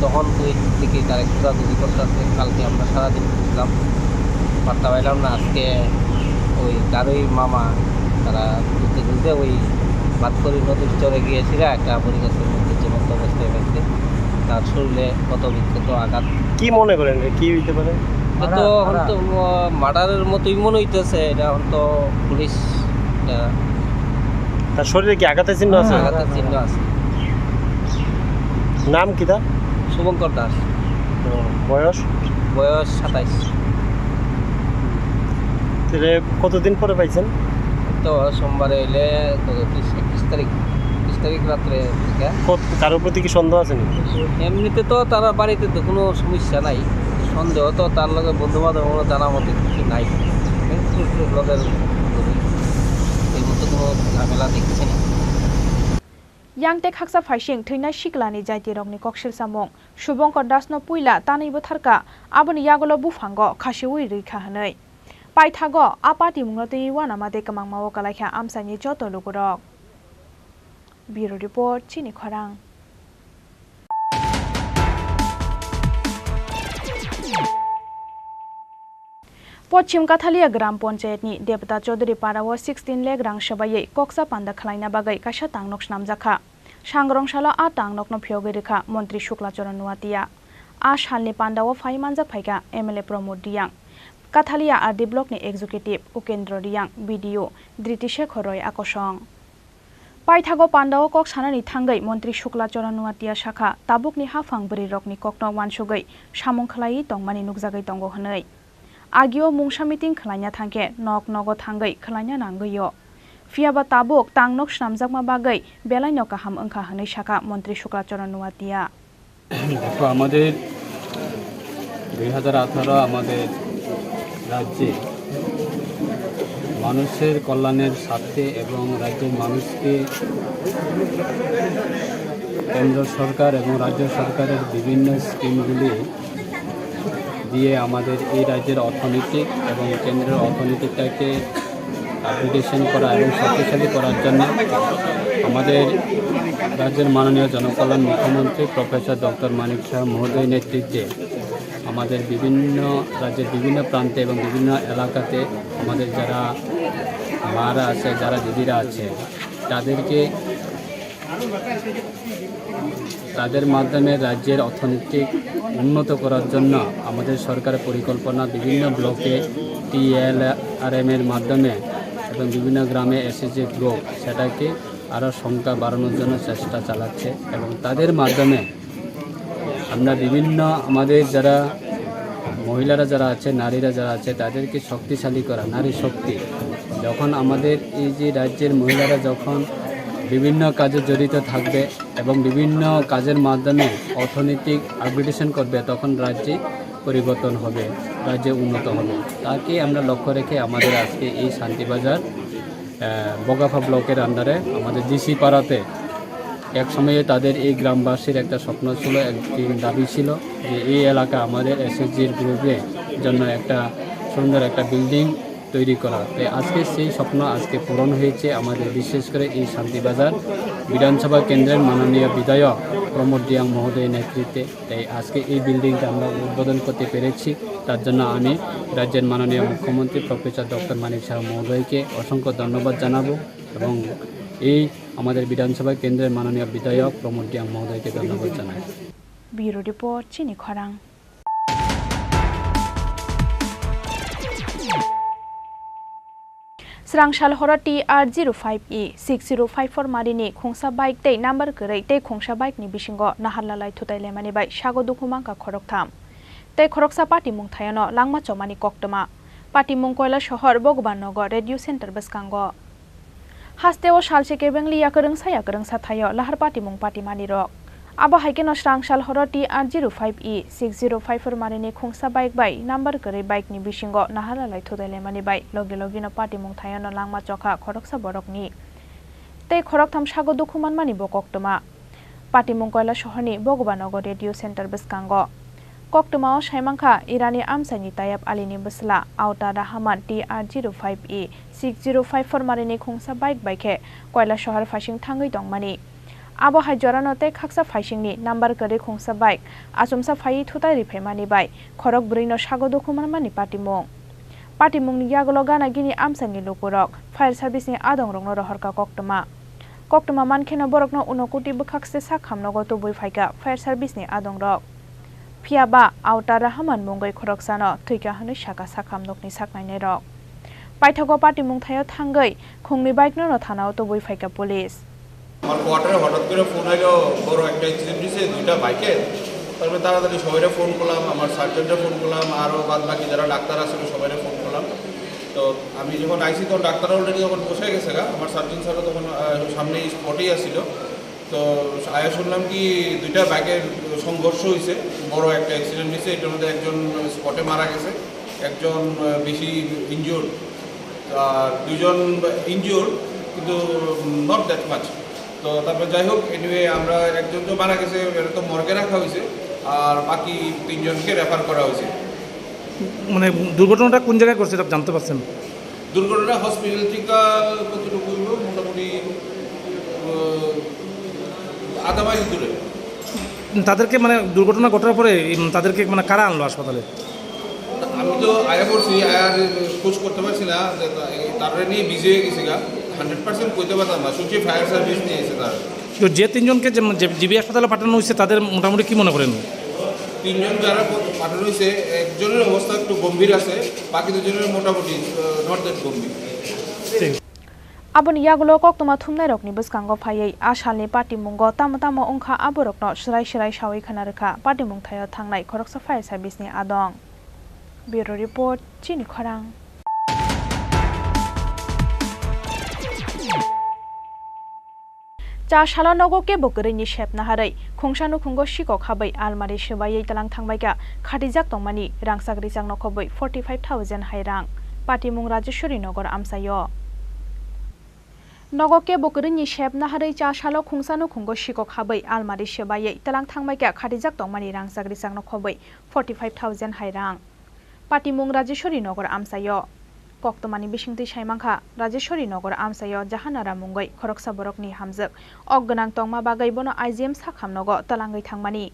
তখন তুই দেখি তারা খোঁজাখুঁজি করতে আসছে। কালকে আমরা সারাদিন খুঁজলাম, পাত্তা পাইলাম না। আজকে ওই তারই মামা তারা খুঁজতে খুঁজতে ওই বাতখরি নদীর চরে গিয়েছিল, একটা পরিবেশের মধ্যে জীবন্ত অবস্থায় পাইছে। তার শরীরে ক্ষত বিক্ষত আঘাত। কি মনে করেন রে, কি হইতে পারে? এটা তো এখন তো মার্ডারের মতোই মনে হইতেছে, এটা এখন তো পুলিশ, এটা তার শরীরে কি আঘাতের চিহ্ন আছে? আঘাতের চিহ্ন আছে। নাম কি তার? শুভঙ্কর দাস। ও, বয়স? বয়স সাতাইশ। তাহলে কতদিন পরে পাইছেন? তো সোমবারে এলে কত, বিশ, একত্রিশ তারিখ, বিশ তারিখ রাত্রে থেকে। কত, কারোর প্রতি কি সন্দেহ আছে নাকি? এমনিতে তো তারা বাড়িতে তো কোনো সমস্যা নাই, সন্দেহ তো তার লগে বন্ধু বান্ধব কোনো জানা মতে কিছু নাই। এই মতো কোনো ঝামেলা দেখছি না। Yang tei khaksa phaising thwinai siklani jaitirokni koksil samung. Subhankar Dasno puila tanwi bwtharkha, aboni yagulo buphango khasiui rwikha hwnwi. Paithago a patimungno twiwi uanama tei kwmangmao kwlaikha amchaini joto lugurok. Bureau Report, Chini Khorang. Poschim Kathalia Gram Panchayat ni Debata Chaudhary Para o sixteen lakh rang swbaiwi koksa panda khwlaina bagwi kaisa tangnok snamjakha. Sangrong salo a tangnokno phiyogwi rwkha Montri Shukla Charan Nuatia. A salni pandao phai manjak phaikha M L A Pramod Riyang, Kathalia R D Block ni Executive Ukendra Riyang, B D O Driti Shekhar Roy akosong. Paithago pandao kok sanani thangwi Montri Shukla Charan Nuatia sakha, tabukni haphang bwrwirokni kokno uansugwi samung khwlaiwi tongmani nukjagwi tongo hwnwi. Agio mungsa meeting khwlaina thangkhe nok nogo thangwi khwlaina nangwi-o. Phiyaba tabuk tangnok snamjakma bagwi belaino kaham wngkha hwnwi sakha Montri Shukla Charan Nuatia. দেখো, আমাদের দুই হাজার আঠারো আমাদের রাজ্যে মানুষের কল্যাণের স্বার্থে এবং রাজ্যের মানুষকে কেন্দ্র সরকার এবং রাজ্য সরকারের বিভিন্ন স্কিমগুলি দিয়ে আমাদের এই রাজ্যের অর্থনৈতিক এবং কেন্দ্রের অর্থনীতিটাকে আপগ্রেডেশন করা এবং শক্তিশালী করার জন্য আমাদের রাজ্যের মাননীয় জনকল্যাণ মুখ্যমন্ত্রী প্রফেসর ডক্টর মানিক সাহা মহোদয় নেতৃত্বে আমাদের বিভিন্ন রাজ্যের বিভিন্ন প্রান্তে এবং বিভিন্ন এলাকাতে আমাদের যারা মারা আছে, যারা দিদিরা আছে, তাদেরকে তাদের মাধ্যমে রাজ্যের অর্থনৈতিক উন্নত করার জন্য আমাদের সরকারের পরিকল্পনা, বিভিন্ন ব্লকে টিএলআরএম এর মাধ্যমে এবং বিভিন্ন গ্রামে এসএইচজি গ্রুপ, সেটাকে আরও সংখ্যা বাড়ানোর জন্য চেষ্টা চালাচ্ছে এবং তাদের মাধ্যমে আমরা বিভিন্ন, আমাদের যারা মহিলারা যারা আছে, নারীরা যারা আছে, তাদেরকে শক্তিশালী করা, নারী শক্তি। যখন আমাদের এই যে রাজ্যের মহিলারা যখন বিভিন্ন কাজে জড়িত থাকবে এবং বিভিন্ন কাজের মাধ্যমে অর্থনৈতিক আপগ্রেডেশন করবে, তখন রাজ্যে পরিবর্তন হবে, রাজ্যে উন্নত হবে। তাকে আমরা লক্ষ্য রেখে আমাদের আজকে এই শান্তিবাজার আহ, বগাফা ব্লকের আন্ডারে আমাদের জিসি পাড়াতে এক সময়ে তাদের এই গ্রামবাসীর একটা স্বপ্ন ছিল, একদিন দাবি ছিল যে এই এলাকা আমাদের এসএইচজির গ্রুপে জন্য একটা সুন্দর একটা বিল্ডিং তৈরি করা। তাই আজকে সেই স্বপ্ন আজকে পূরণ হয়েছে আমাদের, বিশেষ করে এই শান্তিবাজার বিধানসভা কেন্দ্রের মাননীয় বিধায়ক প্রমোদ রিয়াং মহোদয়ের নেতৃত্বে। তাই আজকে এই বিল্ডিংটা আমরা উদ্বোধন করতে পেরেছি, তার জন্য আমি রাজ্যের মাননীয় মুখ্যমন্ত্রী প্রফেসর ডক্টর মানিক সাহা মহোদয়কে অসংখ্য ধন্যবাদ জানাবো এবং এই আমাদের বিধানসভা কেন্দ্রের মাননীয় বিধায়ক প্রমোদ রিয়াং মহোদয়কে ধন্যবাদ জানাই। Bureau Report, Chini Khorang. Srang sal horo T R zero five E six zero five four marini khungsa bike tei number kwrwi tei khungsa bike ni bisingo naharlalai thutai lemani bai sago dukhu mankha khoroktham. Tei khoroksa patimung thayano langma chomani koktwma. Patimung Koilashahar Bhagwan Nagar Radio Center bwskango. Hasteo salse kebengli yakwrwngsa yakwrwngsa thaio lahar patimung patimani rok. Abo hai kheno srang sal horo T R zero five E six zero five four marini khungsa bike bai number kwrwi bike ni bisingo naharlalai thutai lemani bai logi logino patimung thayano langma chokha khoroksa borokni. tei khoroktham sago dukhu manmani bo koktwma. Patimung Koilashahar ni Bhagwanogo Radio Center bwskango. Koktwma o saimankha Irani amchaini Tayeb Ali ni bwsla Auta Rahman T R zero five E six zero five four mari ni khungsa bike bai khe Koilashahar phaising thangwi tongmani. Abo hai jorano tei khaksa phaisingni number kwrwi khungsa bike achomsa phaiwi thutai riphaimani bai khorok bwrwino sago dukhu manmani patimung. Patimungni yagulo gana gini amchaini lukurok fire service ni adongrokno rohorkha koktwma. Koktwma mankheno borokno Unakoti bwkhakste sakham nogo tubui phaikha fire service ni adongrok. Phiya ba Auta Rahman mungwi khoroksano thwikha hwnwi sakha sakham nokni saknainairok. Paithago patimung thaio thangwi khungni bike no thanao tubui phaikha police. আমার কোয়ার্টারে হঠাৎ করে ফোন এলো, বড় একটা অ্যাক্সিডেন্ট হয়েছে দুইটা বাইকে। তারপরে তাড়াতাড়ি সবাইরে ফোন করলাম, আমার সার্জেন্টরে ফোন করলাম, আরও বাদ বাকি যারা ডাক্তার আসলে সবাইরে ফোন করলাম। তো আমি যখন আইসি তখন ডাক্তার অলরেডি তখন বসে গেছে গা, আমার সার্জন স্যারও তখন আহ, সামনেই স্পটেই আসছিল। তো আয়া শুনলাম কি দুইটা বাইকের সংঘর্ষ হয়েছে, বড় একটা অ্যাক্সিডেন্ট হয়েছে, এটার মধ্যে একজন স্পটে মারা গেছে, একজন আহ, বেশি ইনজিওর্ড, আর দুজন ইনজিওর্ড কিন্তু নট দ্যাট মাচ। তো তারপর যাই হোক, এনিওয়ে আমরা একজন তো মারা গেছে, এটা তো মর্গে রাখা হয়েছে, আর বাকি তিনজনকে রেফার করা হয়েছে। মানে দুর্ঘটনাটা কোন জায়গায় করছে এটা জানতে পারছেন? দুর্ঘটনা হসপিটাল থেকে কতটুকু হইব? মোটামুটি আহ, আধা মাইল দূরে। তাদেরকে মানে দুর্ঘটনা ঘটার পরে উম, তাদেরকে মানে কারা আনলো হাসপাতালে? আমি তো আয়া পড়ছি, আয়ার খোঁজ করতে পারছি না। তারপরে নিয়ে বিজি হয়ে গেছে গা। হান্ড্রেড পার্সেন্ট কইতে পারতাম না, শুনছি ফায়ার সার্ভিস নিয়ে এসে তার। তো যে তিনজনকে যে যে জিবি হাসপাতালে পাঠানো হয়েছে তাদের মোটামুটি কি মনে করেন? তিনজন যারা পাঠানো হয়েছে, একজনের অবস্থা একটু গম্ভীর আছে, বাকি দুজনের মোটামুটি নট দ্যাট গম্ভীর। ঠিক। Aboni yagulo koktwma thumnairokni bwskango phaiwi a salni patimungo tamo tamo wngkha aborokno swrai swrai sawi khna rwkha patimung thaio thangnai khoroksa fire service ni adong. Bureau Report, Chini Khorang. Cha salo nogo kebo kwrwini sep naharwi khungsa nukhungo sikok habwi almari swbaiwi tlang thangbaikha khatijak tongmani rangchak rijak nokhobwi forty five thousand hai rang. Patimung Rajeshwari Nogor amchaio. Nogo kebo kwrwini sep naharwi cha salo khungsa nukhungo sikok habwi almari swbaiwi tlang thangbaikha khatijak tongmani rangchak rijak nokhobwi forty five thousand hai rang. Patimung Rajeshwari Nogor amchaio. Koktwmani bisingtwi saimankha, Rajeshwari Nogor amchaio Jahanara mungwi khoroksa borokni hamjwk ok gwnang tongma bagwi bono I G M sakham nogo twlangwi thangmani.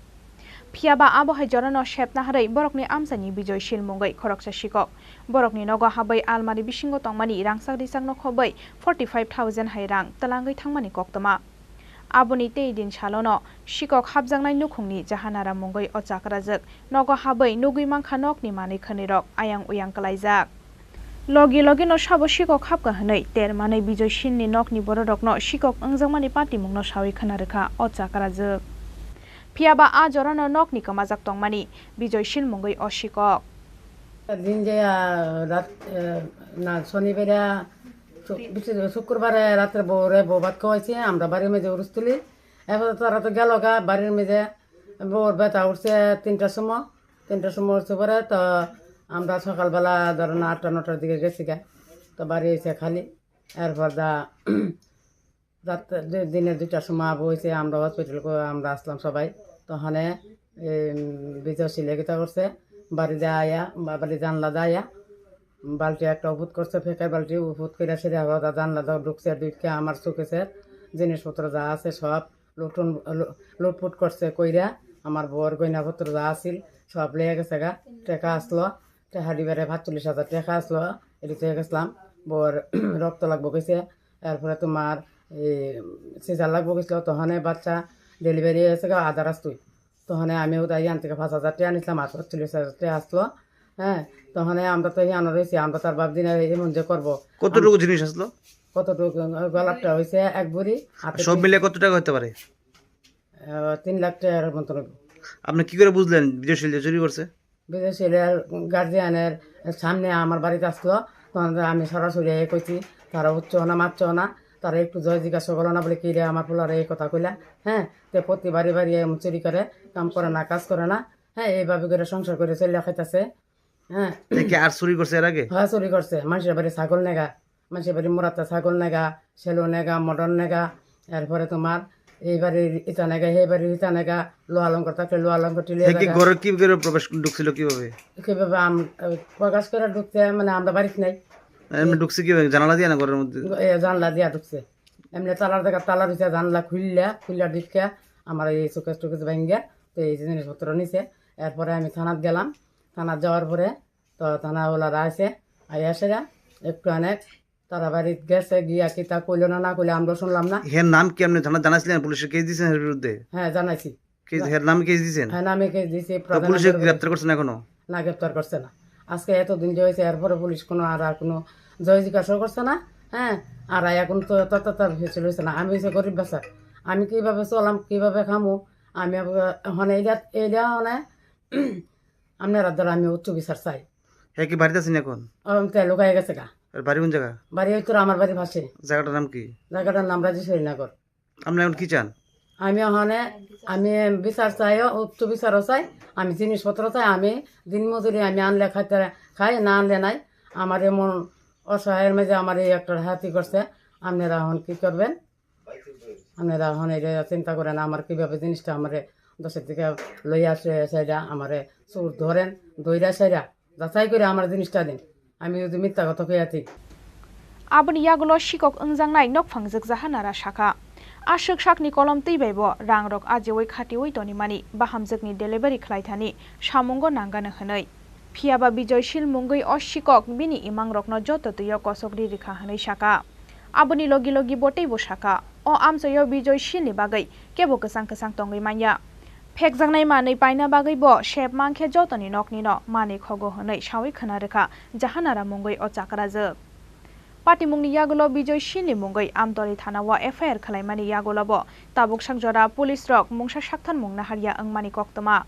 Phiya ba abo hai jorano sep naharwi borokni amchaini Bijoy Sil mungwi khoroksa sikok. Borokni nogo habwi almari bisingo tongmani rangchak rijak nokhobwi forty five thousand hai rang twlangwi thangmani koktwma. Aboni tei din salono sikok hapjaknai nukhungni Jahanara mungwi o chakrajwk nogo habwi nugwi mankha nokni manwi khwnwirok ayang uyang kwlaijak. Logi logino sabo sikok hapkha hwnwi ter manwi Bijoy Silni nokni bororokno sikok wngjakmani patimungno sawi khna rwkha o chakrajwk. Phiya ba a jorano nokni kwmajak tongmani Bijoy Sil mungwi o sikok. দিন যে আহ, রাত আহ, না শনিবারে শু- বিশেষ করে শুক্রবারে রাত্রে বউরে বউ ভাত খাওয়াইছি আমরা বাড়ির মধ্যে উরুস তুলি। এবার তারা তো গেল গা বাড়ির মধ্যে। বউর ব্যথা উঠছে তিনটার সময়। তিনটার সময় উঠছে পরে তো আমরা সকালবেলা ধরেন আটটা নটার দিকে গেছি গা। তো বাড়ি এসে খালি এরপর দা রাত দু- দিনের দুইটার সময় আবু হয়েছে, আমরা হসপিটাল করে আমরা আসলাম সবাই। তখন বিজয় সিলেকিতা করছে বাড়িতে আয়া বা বাড়ি জানলা দা আয়া বালতি একটা উপুত করছে, ফেকার বালতি উপুত করে সেটা হলো দা জানলা দা ঢুকছে, ঢুকে আমার চোখে স্যার জিনিসপত্র যা আছে সব লুটন লু- লুটপুট করছে কইরা। আমার বউর গয়নাপত্র যা আছিল সব লেগে গেছে গা। টাকা আসলো, টাকা দিবারে পাঁচচল্লিশ হাজার টাকা আসলো, এটি তো গেছিলাম। বউর রক্ত লাগবো কইছে, এরপরে তোমার এই সিজার লাগবো গেছিল, তখনে বাচ্চা ডেলিভারি হয়েছে গা আধা রাস্তুই। তখনে আমি ওটা ইয়ান থেকে পাঁচ হাজার টাকা নিছিলাম, আর চল্লিশ হাজার টাকা আসলো। হ্যাঁ, তখনে আমরা তো ইয়ানো রয়েছি, আমরা তার বাপ দিনে এমন যে করবো। কতটুকু জিনিস আসলো? কতটুকু? গলারটা হয়েছে এক ভরি, হাতে সব মিলে কত টাকা হতে পারে? আহ, তিন লাখ টাকার মতন হইব। আপনি কি করে বুঝলেন বিদেশিরা চুরি করছে? বিদেশি গার্জিয়ানের সামনে আমার বাড়িতে আসলো, তখন তো আমি সরাসরি এ কইছি, তারা উঠছেও না, মারছেও না, তারা একটু জয় জিজ্ঞাসা করলো না, বলে, "কি রে, আমার পোলারে এই কথা কইলা?" হ্যাঁ, তে প্রতি বাড়ি বাড়ি এমন চুরি করে, কাম করে না, কাজ করে না, হ্যাঁ, এইভাবে করে সংসার করে চলে খাইতেছে। হ্যাঁ। এ কি আর চুরি করছে এর আগে? হ্যাঁ, চুরি করছে, মানুষের বাড়ি ছাগল নেগা। Manse bari murata sagol nega, selo nega, modon nega, erpore tomar ei bari ita nega, he bari ita nega, lo alongkor takle lo alongkor tile He ki jaga. Goro ki goro probesh ঢুকছিল কিভাবে? Kibabe am, eh, prokash kore dhukte, mane amra barit nei. এমনি ঢুকছে কিভাবে? জানালা দিয়ে না ঘরের মধ্যে? E, janla diya dhukse. Emne talar jaga tala rwse, janla khulla, khulla dhukya, amar ei showcase tokes bhangya, to ei jinishpotro nise. Erpore ami thanat gelam, thanat jawar pore, to thana ola raise, aiya sera, ektu anek, tara barit gese giya kita koilo na na koilo amra shunlam na. এর নাম কি আপনি থানা জানাছিলেন? পুলিশে কেস দিয়েছেন এর বিরুদ্ধে? He, janaichi. কেস, এর নামে কেস দিয়েছেন? He, name case dise, তো পুলিশে গ্রেপ্তার করছে না এখনো? Na, greptar korse na. Ajke eto din je hoyse, erpore police kono ar, ar kono joy jikasha korse na, he, ar ekhono to, to, to, to, hoi chole na. Ami hoyse gorib bachcha, ami kibabe cholam, kibabe khamo, ami abo hone eja, eja hone, amnera dara ami uchcho bichar chai. He ki barite asen ekhon? Am te lukai gese ga. এর বাড়ি কোন জায়গা? Bari hoyto amar bari pase. জায়গাটার নাম কি? Jagatar nam Rajeswari Nagar. আপনি এখন কি চান? Ami hone, ami bichar chai, uchcho bicharo chai, ami jinishpotro chai, ami din mojuri ami anle khaite khai, na anle nai. Amar emon osohayar maze amar ei ekta hati korse, amnera hon ki korben? Amnera hon eja chinta koren, amar kibabe jinishta amare dosher dike loiya se, seja amare sur dhoren, doira seja. Jachai kore amar jinishta din. Ami jodi mitta kotha koi athi. Aboni yagulo sikok wngjaknai nokphang jwkjaha nara sakha. Aswk sakni kolom twi bai bo rangrok ajiui khatiui tonimani bahamjwkni delivery khlaithani samungo nanggano hwnwi. Phiyaba Bijoy Shil mungwi o sikok bini imangrokno joto twio kosok ri rikha hwnwi sakha. Aboni logi logi bo teibo sakha, o amchoio Bijoy Shilni bagwi kebo kwchang kwchang tongwi manya. Phekjaknai manwi paina bagwi bo sep mankhe jotoni noknino manwi khogo hwnwi saui khwna rwkha jahanara mungwi o chakrajwk. Patimungni yagulo Bijoy Shilni mungwi Amtoli thanao F I R khwlaimani yagulo bo tabuk sakjora police rok mungsa saktharmung naharya wngmani koktwma.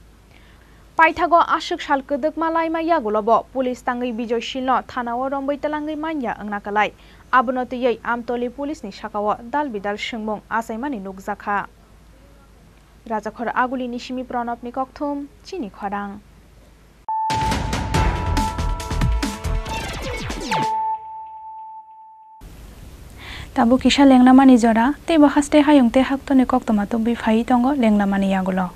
Paithago aswk sal kwdwkma laima yagulo bo police tangwi Bijoy Shilno thanao romwi twlangwi manya wngna kwlai. Abono twiwi Amtoli police ni sakao dal bidal swngmung achaimani nukjakha. Rajakhor Agulini simi Pranobni kokthum, chini khorang. Tabuk kisa lengnamani jora, teibo haste hayung tei haktoni koktwma tubui phaiwi tongo lengnamani yagulo.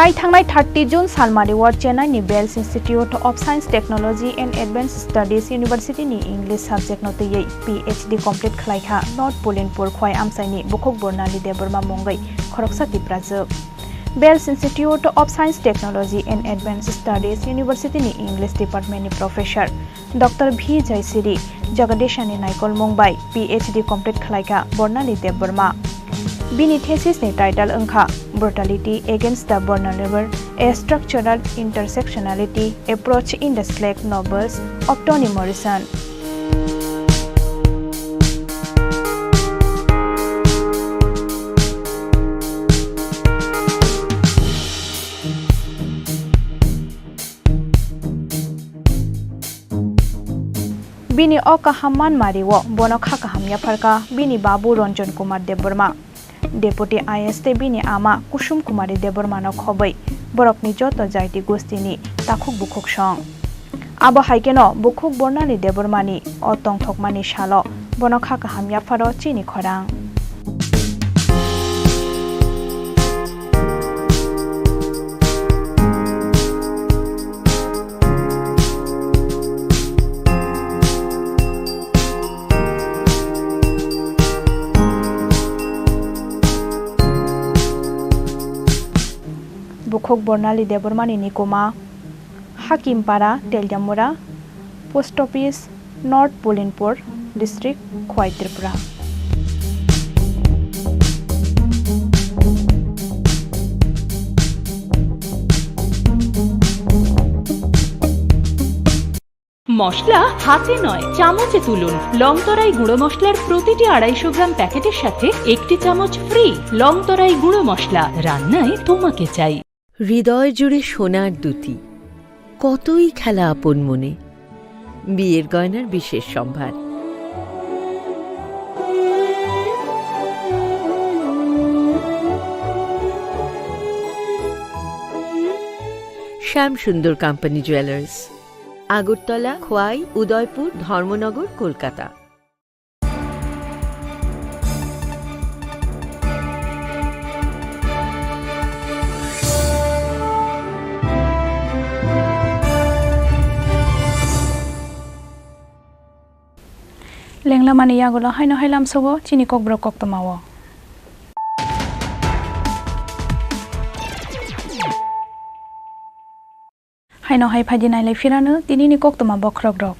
Lai thangnai thirty June salmari o Chennai ni Bells Institute of Science, Technology and Advanced Studies University ni English subject no twiwi P H D complete khlai kha North Pulinpur Khowai amchai ni Bukhuk Bornali Debbarma mungwi khoroksa Tiprajwk. Bells Institute of Science, Technology and Advanced Studies University ni English Department ni Professor Doctor V Jaisiri Jagadeshani naikolmung bai P H D complete khlai kha Bornali Debbarma. Bini thesis ni title wng kha Brutality Against the Vulnerable, A Structural Intersectionality Approach in the Slack Novels of Toni Morrison. Bini o kaham manmari o bono kha kaham yapharkha bini babu Ranjan Kumar Debbarma. Deputy I A S tei bini ama Kusum Kumari Debbarmano khobwi borokni joto jaiti gustini takhuk bukhuk song. Abo hai kheno Bukhuk Bornali Debbarmani o tongthokmani salo bono kha kaham yapharo chini khorang. Bukhuk Bornali Debbarmani nikuma, Hakimpara, Teliamura, Post Office, North Pulinpur District, Khowai, Tripura. মশলা হাতে নয়, চামচে তুলুন। লংতরাই গুঁড়ো মশলার প্রতিটি আড়াইশো গ্রাম প্যাকেটের সাথে একটি চামচ ফ্রি। লংতরাই গুঁড়ো মশলা, রান্নায় তোমাকে চাই। হৃদয় জুড়ে সোনার দ্যুতি, কতই খেলা আপন মনে। বিয়ের গয়নার বিশেষ সম্ভার। শ্যাম সুন্দর কোম্পানি জুয়েলার্স, আগরতলা, খোয়াই, উদয়পুর, ধর্মনগর, Kolkata. Lenglamani yagulo haino hai lamsogo chini kokborok koktwmao. Haino hai phaidi nailai phirano tinini koktwma bokhorokrok.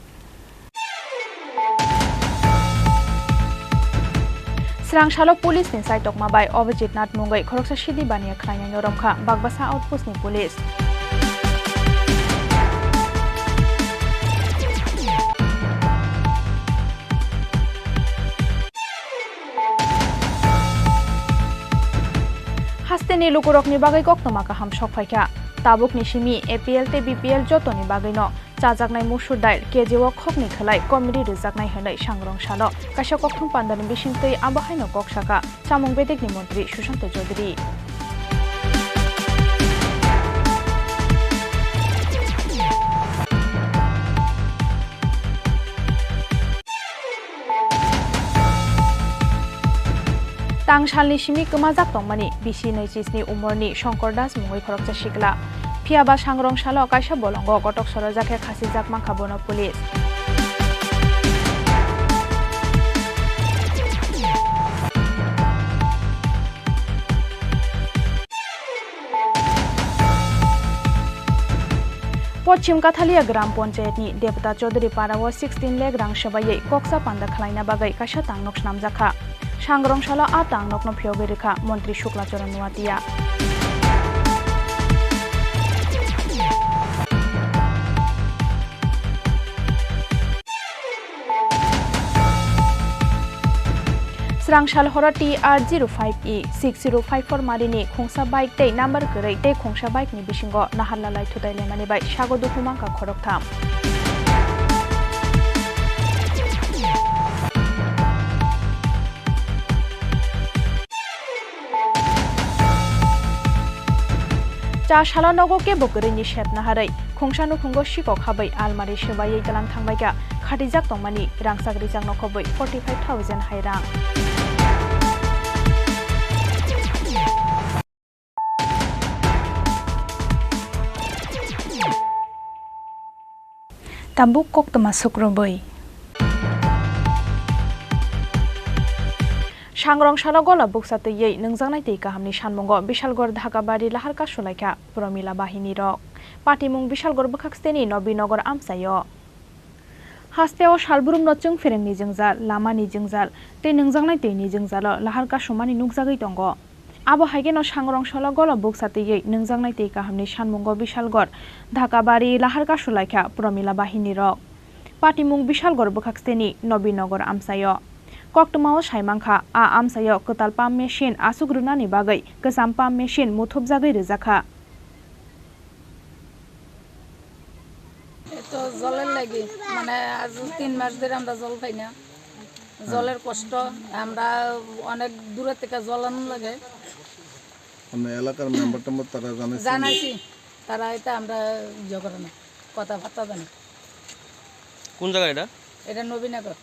Srang salo police ni chaitokma bai Abhijit Nath mungwi khoroksa sidi baniya khlainai noromkha, Bakbasa outpost ni police. Hasteni lukurokni bagwi koktwma kaham sok phaikha. Tabukni simi A P L tei B P L jotoni bagwino chajaknai musur dail K G o khokni khwlai komri rwjaknai hwnwi sangrong salo kaisa kokthum pandani bisingtwi abo haino kok sakha chamung bedekni montri Sushanta Chaudhary. Tang salni simi kwmajak tongmani bisi naichi sni umorni Shankar Das mungwi khoroksa sikla. Phiyaba sangrong salo kaisa bolongo kotok sorojak khe khasijak mankha bono police. Poschim Kathalia Gram Panchayat ni Debata Chaudhary Para o sixteen lakh rang swbaiwi koksa panda khwlaina bagwi kaisa tangnok snamjakha. Sangrong salo a tangnokno phiyogwi rwkha Montri Shukla Charan Noatia. Srang sal horo T R zero five E six zero five four marini khungsa bike tei number kwrwi tei khungsa bike ni bisingo naharlalai thutai lemani bai sago dukhu mankha khoroktham. Cha salo nogo kebo kwrwini sep naharwi khungsa nukhungo sikok habwi almari swbaiwi tlang thangbaikha, khatijak tongmani rangchak rijak nokhobwi forty five thousand hai rang. Tabuk koktwma sukrubwi. Sangrong salo gola buksa twiwi nwngjaknai twi kahamni sanmungo Bishalgarh Dhakabari lahar kasulaikha Promila bahini rok. Patimung Bishalgarh bwkhak steni Nobinagar amchaio. Hasteo salbrumno chwng pherengni jwngjal, lamani jwngjal tei nwngjaknai twini jwngjalo lahar kasumani nukjagwi tongo. Abo hai kheno sangrong salo gola buksa twiwi nwngjaknai twi kahamni sanmungo Bishalgarh Dhakabari lahar kasulaikha Promila bahini rok. Patimung Bishalgarh bwkhak steni Nobinagar amchaio. Koktwmao saimankha, a amchaio kwtal pump machine aswk rwnani bagwi kwcham pump machine muthupjagwi rwjakha. এ তো জলের লাগি, মানে, আজ তিন মাস ধরে আমরা জল পাই না। জলের কষ্ট, আমরা অনেক দূরের থেকে জল আনন লাগে। মানে, এলাকার মেম্বার টেম্বার তারা জানাইছেন? জানাইছি, তারা এটা আমরা ইয়ে করে না, কথাবার্তা জানে। কোন জায়গা এটা? এটা নবীনগর।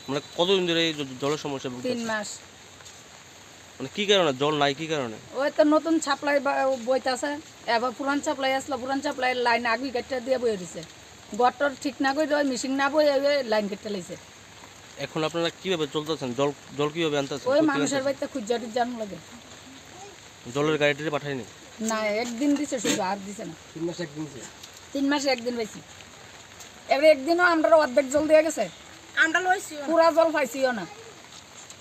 মানে, কতদিন ধরে এই জ-, জলের সমস্যা ভুগতেছে? তিন মাস। মানে, কি কারণে জল নাই, কি কারণে? ওই তো নতুন সাপ্লাই বা-, বইতাছে, এবার পুরান সাপ্লাই আসলো, পুরান সাপ্লাই লাইন আগুই কাটটা দিয়ে বইয়ে দিছে। গটর ঠিক না করে ওই মেশিন না বইয়ে ওই লাইন কেটে লাইছে। এখন আপনারা কিভাবে চলতেছেন? জল, জল কিভাবে আনতেছেন? ওই কোথেকে মানুষের আনতেছেন? বাড়িতে খুঁজা টুজা আনা লাগে। জলের গাড়ি টাড়ি পাঠায়নি? না, একদিন দিছে শুধু, আর দিছে না। তিন মাস একদিন দিছে। তিন মাসে একদিন পাইছি। এবারে একদিনও আমরা অর্ধেক জল দিয়ে গেছে। আমরা লইছি। পুরা জল পাইছিও না।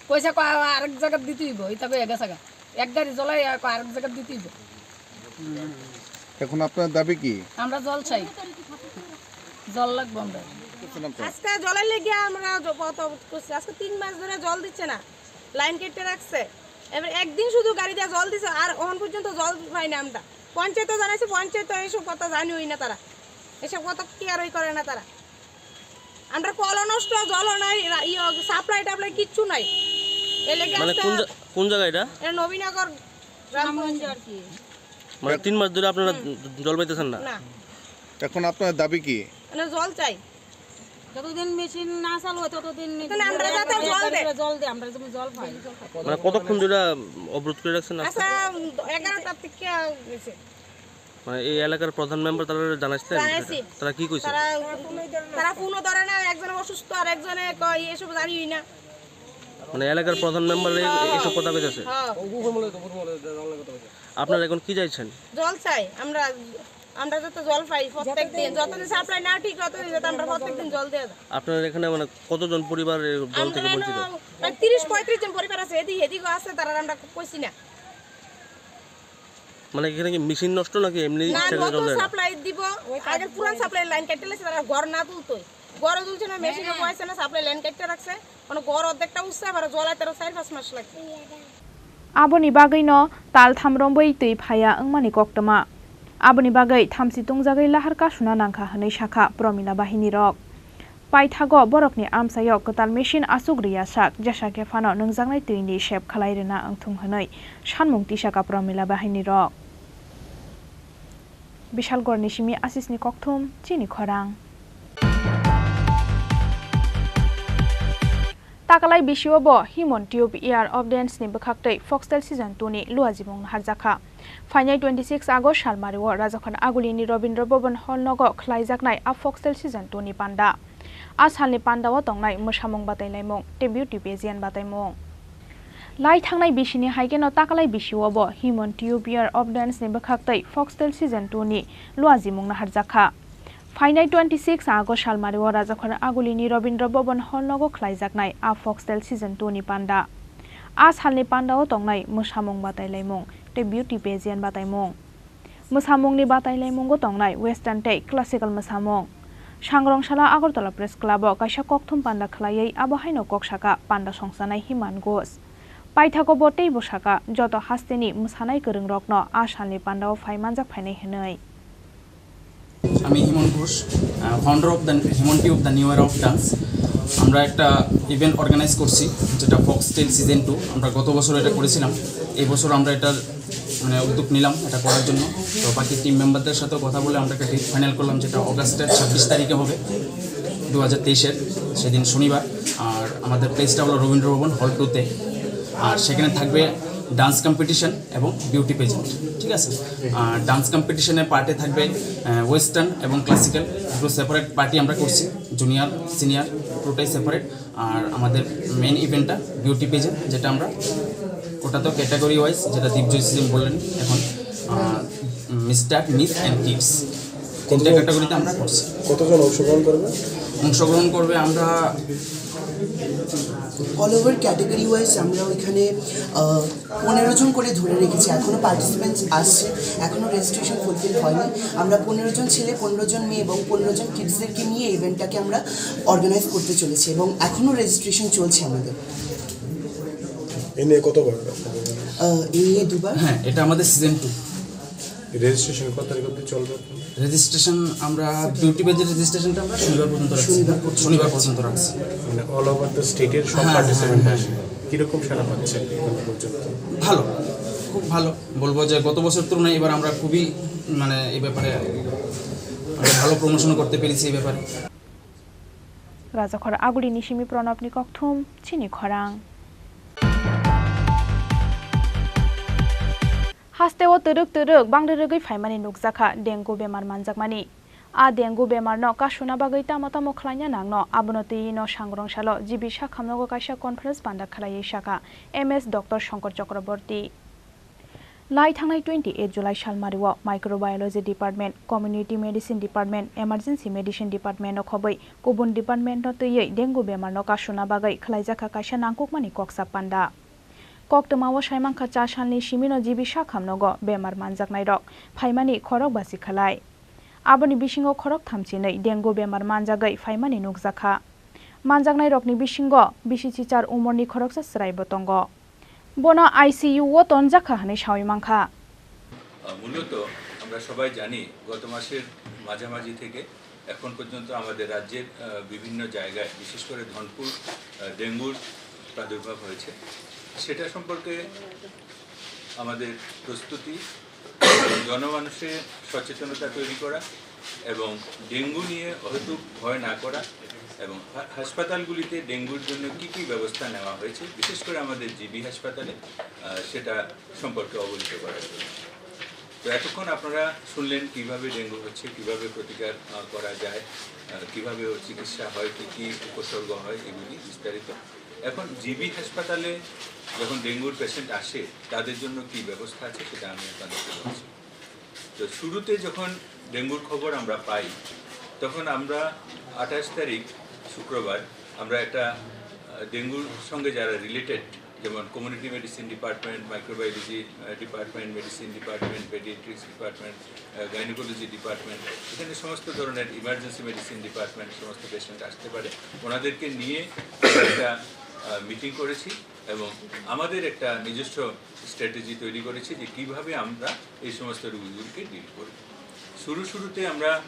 কইছে কয় আরেক জায়গা দিতে হইব, এটা কইয়া গেছে গা। এক গাড়ি জলাই আর কয় আরেক জায়গা দিতে হইব। এখন আপনার দাবি কি? আমরা জল চাই। জল লাগবে আমরা। আজকে জলের লেগে আমরা জ-, পথ অবরোধ করছি। আজকে তিন মাস ধরে জল দিচ্ছে না, লাইন কেটে রাখছে। এবার একদিন শুধু গাড়ি দিয়ে জল দিছে, আর এখন পর্যন্ত জল পাই না আমরা। পঞ্চায়েতও জানাইছি, পঞ্চায়েত তো এইসব কথা জানিওই না তারা, এসব কথা কেয়ারই করে না তারা। আমরা কলও নষ্ট, জলও নাই, রা-, ইয়ে, সাপ্লাই টাপ্লাই কিচ্ছু নাই। এই লেগে মানে আজকে কোন জা-, কোন জায়গা এটা? এটা নবীনগর গ্রাম পঞ্চায়েত। আর কি। মানে তিন মাস ধরে আপনারা জল পাইতেছেন না? না। এখন আপনার দাবি কি? মানে জল চাই। যতদিন মেশিন না চালু হয়, ততদিন তাহলে আমরা যাতে জল দেয়। জল দেয়, আমরা যেমন জল পাই। মানে কতক্ষণ ধরে অবরোধ করে রাখছেন রাস্তা? আচ্ছা, এগারোটার দিকে গেছে। মানে এই এলাকার প্রধান মেম্বার তারা জানাইছিলেন? জানাইছি। তারা কি কইছে? তারা, তারা ফোনও ধরে না, একজনে অসুস্থ আর একজনে কয় এসব জানিই না। মানে এলাকার প্রধান মেম্বার এই, এইসব কথা কইতাছে? হ্যাঁ। আপনারা এখন কি চাইছেন? জল চাই আমরা, আমরা যাতে জল পাই প্রত্যেক দিন, যতদিন সাপ্লাই না ঠিক ততদিন যাতে আমরা প্রত্যেক দিন জল দেওয়া যায়। আপনার এখানে মানে কতজন পরিবার এই জল থেকে আমরা বঞ্চিত? এখানে প্রায় তিরিশ পঁয়ত্রিশ জন পরিবার আছে, এদিকে এদিকে আছে, তারা আমরা কইছি না। মানে এখানে কি মেশিন নষ্ট নাকি এমনি না, ইচ্ছা করে নতুন জল দেয় না? সাপ্লাই দিব, আগের পুরান সাপ্লাই লাইন কেটে লেছে, তারা ঘর না তুলতোই। ঘরও তুলছে না, মেশিনও বসাইছে না, সাপ্লাই লাইন কেটে রাখছে। মানে ঘর অর্ধেকটা উঠছে, আবার জল আইতে আরো চার পাঁচ মাস লাগে। Aboni bagwino tal tham romwi twi phaiya wngmani koktwma. Aboni bagwi thamchi tungjagwi lahar kasuna nangkha hwnwi sakha Promila bahinirok. Paithago borokni amchaio kwtal machine achuk rwya sak, jesa khe phano nungjaknai twini sep khlai rwna wngthung hwnwi sanmung tisakha Promila bahinirok. Bishalgorni simi Asisni kokthum, chini khorang. Takalai bisio bo Himon Tube Year of Dance ni bwkhaktwi Foxtail Season two ni luajimung naharjakha. Phainai twenty six August salmario Rajakhon Agulini Rabindra Bhavan Hall nogo khlaijaknai a Foxtail Season two ni panda. A salni pandao tongnai mwsamung batailaimung tei beauty pageant bataimung. Lai thangnai bisini hai kheno takalai bisio bo Himon Tube Year of Dance ni bwkhaktwi Foxtail Season two ni luajimung naharjakha. Phainai twenty six August salmario Rajakhor Agulini Rabindra Bhavan Hall nogo khlaijaknai a Foxtail Season two ni panda. A salni pandao tongnai mwsamung batailaimung tei beauty pageant bataimung. Mwsamungni batailaimungo tongnai western tei classical mwsamung. Sangrong salo Agartala Press Club o kaisa kokthum panda khlaiwi abo haino kok saka panda songchanai Himan Ghosh. Paithago bo teibo saka joto hasteni mwsanai kwrwngrokno a salni pandao phai manjak phainai hwnwi. আমি হিমন ঘোষ, আহ, founder of the হিমন tube, the new era of dance। আমরা একটা event organise করছি, যেটা foxtail season two. আমরা গত বছর এটা করেছিলাম, এই বছর আমরা এটার, মানে, উদ্যোগ নিলাম এটা করার জন্য। তো বাকি টিম মেম্বারদের সাথেও কথা বলে আমরা একটা ডেট ফাইনাল করলাম, যেটা অগাস্টের ছাব্বিশ তারিখে হবে, দু হাজার তেইশের, সেদিন শনিবার। আর আমাদের প্লেসটা হলো রবীন্দ্র ভবন হল টুতে। আর সেখানে থাকবে ডান্স কম্পিটিশন এবং বিউটি পেজেন্ট, ঠিক আছে? আর ডান্স কম্পিটিশনের পার্টে থাকবে, আহ, ওয়েস্টার্ন এবং ক্লাসিক্যাল, দুটো সেপারেট পার্টি আমরা করছি, জুনিয়র, সিনিয়র, দুটোই সেপারেট। আর আমাদের মেইন ইভেন্টটা বিউটি পেজেন্ট, যেটা আমরা ওটা তো ক্যাটাগরি ওয়াইজ, যেটা দীপজয় সিং বললেন এখন, আহ, মিস্টার, মিস অ্যান্ড কিডস, তিনটা কতজন, ক্যাটাগরিতে আমরা করছি। কতজন অংশগ্রহণ করবে? অংশগ্রহণ করবে আমরা অল ওভার ক্যাটাগরি ওয়াইজ আমরা ওইখানে, আহ, পনেরো জন করে ধরে রেখেছি, এখনো পার্টিসিপেন্টস আসছে, এখনো রেজিস্ট্রেশন ফুলফিল হয়নি। আমরা পনেরো জন ছেলে, পনেরো জন মেয়ে এবং পনেরো জন কিডসদেরকে নিয়ে ইভেন্টটাকে আমরা অর্গানাইজ করতে চলেছি এবং এখনো রেজিস্ট্রেশন চলছে আমাদের। এ নিয়ে কতবার? আহ, এই নিয়ে দুবার। হ্যাঁ, এটা আমাদের সিজন টু। রেজিস্ট্রেশন কত তারিখ অবধি চলবে? রেজিস্ট্রেশন আমরা বিউটি পেজের রেজিস্ট্রেশনটা আমরা শনিবার পর্যন্ত রাখছি। শনিবার পর্যন্ত। শনিবার পর্যন্ত রাখছি। মানে অল ওভার দ্য স্টেটের সব, হ্যাঁ, পার্টিসিপেন্ট, হ্যাঁ, আসে। হ্যাঁ। কিরকম সাড়া পাচ্ছেন এখন পর্যন্ত? ভালো, খুব ভালো। বলবো যে গত বছর তুলনায় এবার আমরা খুবই, মানে, এই ব্যাপারে আমরা ভালো প্রমোশন করতে পেরেছি এই ব্যাপারে। Rajakhor Agulini simi Pranabni kokthum, chini khorang. Hasteo twrwk twrwk bangri rwgwi phaimani nukjakha dengue bemar manjakmani. A dengue bemarno kasuna bagwi tamo tamo khlaina nangno, abono twiwi no sangrong salo G B sakhamnogo kaisa conference panda khlaiwi sakha M S Doctor Shankar Chakraborty. Lai thangnai twenty eight July salmario Microbiology Department, Community Medicine Department, Emergency Medicine Department no khobwi kubun department no twiwi dengue bemar no kasuna bagwi khlaijakha kaisa nangkukmani koksa panda. Koktwmao saimankha cha salni simino G B sakhamnogo bemar manjaknairok phaimani khorok basi khlai. Aboni bisingo khorok thamchinwi dengue bemar manjagwi phaimani nukjakha. Manjaknairokni bisingo bisi chichar umorni khoroksa chwraibo tongo. Bono I C U o tonjakha hwnwi sawi mankha. আহ, মূলত আমরা সবাই জানি, গত মাসের মাঝামাঝি থেকে এখন পর্যন্ত আমাদের রাজ্যের আহ, বিভিন্ন জায়গায়, বিশেষ করে ধনপুর, আহ, ডেঙ্গুর প্রাদুর্ভাব হয়েছে। সেটা সম্পর্কে আমাদের প্রস্তুতি, জনমানুষে সচেতনতা তৈরি করা এবং ডেঙ্গু নিয়ে অহেতুক ভয় না করা এবং হা- হাসপাতালগুলিতে ডেঙ্গুর জন্য কী কী ব্যবস্থা নেওয়া হয়েছে, বিশেষ করে আমাদের জিবি হাসপাতালে, আহ, সেটা সম্পর্কে অবহিত করার জন্য। তো এতক্ষণ আপনারা শুনলেন কিভাবে ডেঙ্গু হচ্ছে, কিভাবে প্রতিকার আহ, করা যায়, আহ, কিভাবে ওর চিকিৎসা হয়, কী কী উপসর্গ হয়, এগুলি বিস্তারিত। এখন জিবি হাসপাতালে যখন ডেঙ্গুর পেশেন্ট আসে, তাদের জন্য কী ব্যবস্থা আছে সেটা আমি আপনাদেরকে বলছি। তো শুরুতে যখন ডেঙ্গুর খবর আমরা পাই, তখন আমরা আঠাশ তারিখ শুক্রবার আমরা একটা আহ, ডেঙ্গুর সঙ্গে যারা রিলেটেড, যেমন community medicine department, microbiology department, medicine department, paediatrics department, gynaecology department, এখানে সমস্ত ধরনের ইমার্জেন্সি মেডিসিন ডিপার্টমেন্ট, সমস্ত পেশেন্ট আসতে পারে। ওনাদেরকে নিয়ে একটা মিটিং করেছি এবং আমাদের একটা নিজস্ব স্ট্র্যাটেজি তৈরি করেছি যে কিভাবে আমরা এই সমস্ত রোগীগুলিকে ডিল করব। শুরু শুরুতে আমরা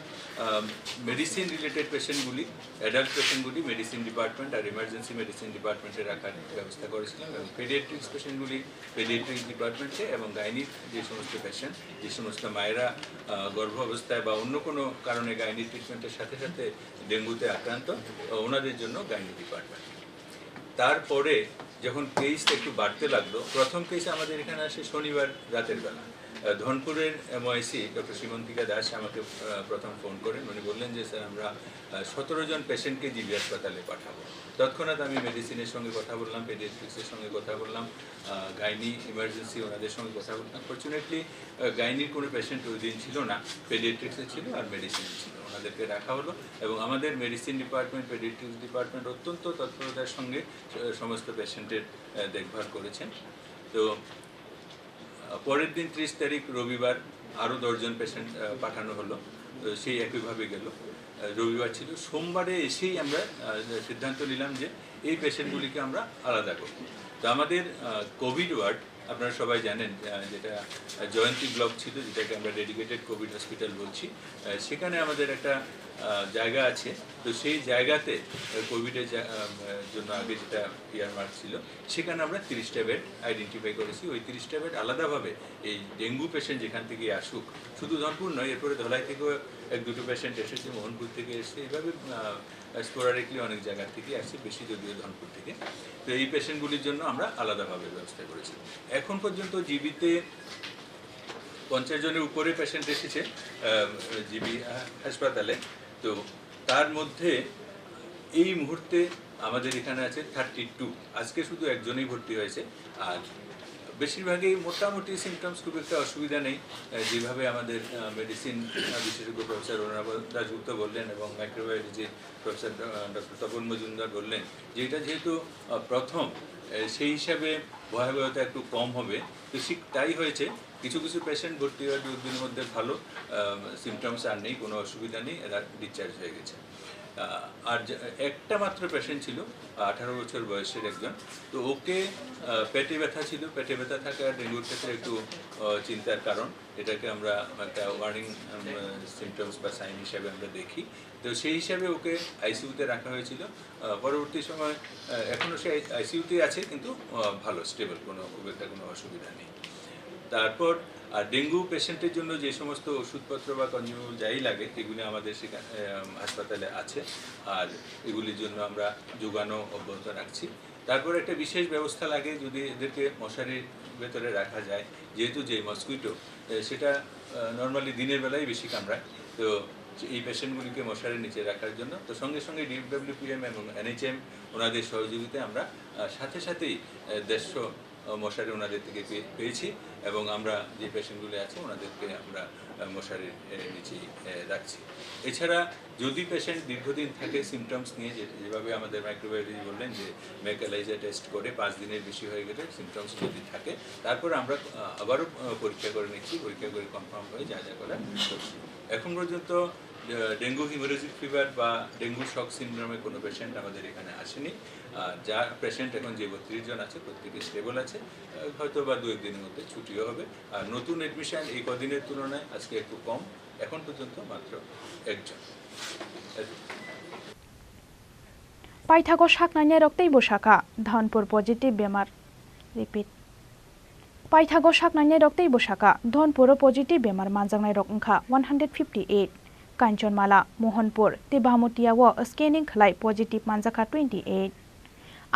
মেডিসিন রিলেটেড পেশেন্টগুলি, অ্যাডাল্ট পেশেন্টগুলি মেডিসিন ডিপার্টমেন্ট আর ইমার্জেন্সি মেডিসিন ডিপার্টমেন্টে রাখার ব্যবস্থা করেছিলাম এবং পেডিয়াট্রিক্স পেশেন্টগুলি পেডিয়াট্রিক্স ডিপার্টমেন্টে এবং গাইনির যে সমস্ত পেশেন্ট, যে সমস্ত মায়েরা আহ, গর্ভ অবস্থায় বা অন্য কোনো কারণে গাইনি ট্রিটমেন্টের সাথে সাথে ডেঙ্গুতে আক্রান্ত, আহ, ওনাদের জন্য গাইনি ডিপার্টমেন্ট। তারপরে যখন কেসটা একটু বাড়তে লাগলো, প্রথম কেস আমাদের এখানে আসে শনিবার রাতের বেলা। আহ, ধনপুরের এমওআইসি ডক্টর শ্রীমন্তিকা দাস আমাকে আহ, প্রথম ফোন করেন। উনি বললেন যে, "স্যার, আমরা আহ, সতেরো জন পেশেন্টকে জিবি হাসপাতালে পাঠাবো।" তৎক্ষণাৎ আমি মেডিসিনের সঙ্গে কথা বললাম, পেডিয়াট্রিক্সের সঙ্গে কথা বললাম, গাইনি ইমার্জেন্সি ওনাদের সঙ্গে কথা বললাম। ফর্চুনেটলি গাইনির কোনো পেশেন্ট ওই দিন ছিল না, পেডিয়াট্রিক্সে ছিল আর মেডিসিনে ছিল। ওনাদেরকে রাখা হলো এবং আমাদের মেডিসিন ডিপার্টমেন্ট, পেডিয়াট্রিক্স ডিপার্টমেন্ট অত্যন্ত তৎপরতার সঙ্গে আহ, সমস্ত পেশেন্টের আহ, দেখভাল করেছেন। তো আহ, পরের দিন ত্রিশ তারিখ রবিবার আরও দশজন পেশেন্ট পাঠানো হলো। তো সেই একইভাবে গেল। আহ, রবিবার ছিল, সোমবারে এসেই আমরা আহ, সিদ্ধান্ত নিলাম যে এই পেশেন্টগুলিকে আমরা আলাদা করব। তো আমাদের কোভিড ওয়ার্ড, আপনারা সবাই জানেন, আহ, যেটা আহ, জয়ন্তী ব্লক ছিল, যেটাকে আমরা ডেডিকেটেড কোভিড হসপিটাল বলছি, আহ, সেখানে আমাদের একটা আহ, জায়গা আছে। তো সেই জায়গাতে কোভিডের জন্য আগে যেটা ইয়ারমার্ক ছিল, সেখানে আমরা তিরিশটা বেড আইডেন্টিফাই করেছি। ওই তিরিশটা বেড আলাদাভাবে এই ডেঙ্গু পেশেন্ট যেখান থেকে আসুক, শুধু ধনপুর নয়, এরপরে ধলাই থেকেও এক দুটো পেশেন্ট এসেছে, মোহনপুর থেকে এসেছে, এইভাবে স্পোরাডিকলি অনেক জায়গা থেকে আসছে, বেশি যদিও ধনপুর থেকে। তো এই পেশেন্টগুলির জন্য আমরা আলাদাভাবে ব্যবস্থা করেছি। এখন পর্যন্ত জিবিতে পঞ্চাশ জনের উপরে পেশেন্ট এসেছে জিবি হাসপাতালে। তো তার মধ্যে এই মুহূর্তে আমাদের এখানে আছে থার্টি টু। আজকে শুধু একজনই ভর্তি হয়েছে। আর বেশিরভাগই মোটামুটি সিমটমস, খুব একটা অসুবিধা নেই। আহ, যেভাবে আমাদের মেডিসিন বিশেষজ্ঞ প্রফেসর অরুণাব দাশগুপ্ত বললেন এবং মাইক্রোবায়োলজি প্রফেসর ডক্টর তপন মজুমদার বললেন যে এটা যেহেতু আহ, প্রথম, আহ, সেই হিসাবে ভয়াবহতা একটু কম হবে। তো ঠিক তাই হয়েছে। কিছু কিছু পেশেন্ট ভর্তি হওয়ার দু একদিনের মধ্যে ভালো, সিমটমস আর নেই, কোনো অসুবিধা নেই, এরা ডিসচার্জ হয়ে গেছে। আহ, আর যে- একটা মাত্র পেশেন্ট ছিল, আঠারো বছর বয়সের একজন। তো ওকে আহ, পেটে ব্যথা ছিল, পেটে ব্যথা থাকা ডেঙ্গুর ক্ষেত্রে একটু আহ, চিন্তার কারণ। এটাকে আমরা একটা ওয়ার্নিং সিমটমস বা সাইন হিসাবে আমরা দেখি। তো সেই হিসাবে ওকে আইসিইউতে রাখা হয়েছিল। আহ, পরবর্তী সময় আহ, এখনও সে আইসিইউতেই আছে, কিন্তু আহ, ভালো, স্টেবল, কোনো খুব একটা কোনো অসুবিধা নেই। তারপর আর ডেঙ্গু পেশেন্টের জন্য যে সমস্ত ওষুধপত্র বা কনজিউমেবল যাই লাগে, এগুলি আমাদের সেখানে আহ, হাসপাতালে আছে। আর এগুলির জন্য আমরা যোগানও অব্যাহত রাখছি। তারপর একটা বিশেষ ব্যবস্থা লাগে, যদি এদেরকে মশারির ভেতরে রাখা যায়, যেহেতু যে মসকুইটো সেটা নর্মালি দিনের বেলায় বেশি কামড়ায়। তো এই পেশেন্টগুলিকে মশারির নিচে রাখার জন্য তো সঙ্গে সঙ্গে ডিডব্লিউপিএম এবং এনএইচএম ওনাদের সহযোগিতায় আমরা আহ, সাথে সাথেই আহ, দেড়শো মশারি ওনাদের থেকে পেয়ে- পেয়েছি এবং আমরা যে পেশেন্টগুলি আছে ওনাদেরকে আমরা আহ, মশারির আহ, নিচেই আহ, রাখছি। এছাড়া যদি পেশেন্ট দীর্ঘদিন থাকে সিমটমস নিয়ে, যে- যেভাবে আমাদের মাইক্রোবায়োলজি বললেন যে মেক এলাইজা টেস্ট করে পাঁচ দিনের বেশি হয়ে গেলে সিমটমস যদি থাকে, তারপর আমরা আহ, আবারও আহ, পরীক্ষা করে নিচ্ছি, পরীক্ষা করে কনফার্ম হয়ে যা যা করার করছি। এখন পর্যন্ত, আহ, ডেঙ্গু হিমোরেজিক ফিভার বা ডেঙ্গু শক সিনড্রোমের কোনো পেশেন্ট আমাদের এখানে আসেনি। আহ, যা পেশেন্ট এখন যে বত্রিশ জন আছে, প্রত্যেকে স্টেবল আছে। আহ, হয়তো বা দু এক দিনের মধ্যে ছুটিও হবে। আর নতুন অ্যাডমিশন এই কদিনের তুলনায় আজকে একটু কম, এখন পর্যন্ত মাত্র একজন। Paithago saknainairok teibo sakha, Dhonpur positive bemar. Repeat. Paithago saknainairok teibo sakha, Dhonpuro positive bemar manjaknairok wngkha one hundred fifty eight. Kanchanmala, Mohanpur tei Bhamutiao scanning khlai positive manjakha twenty eight.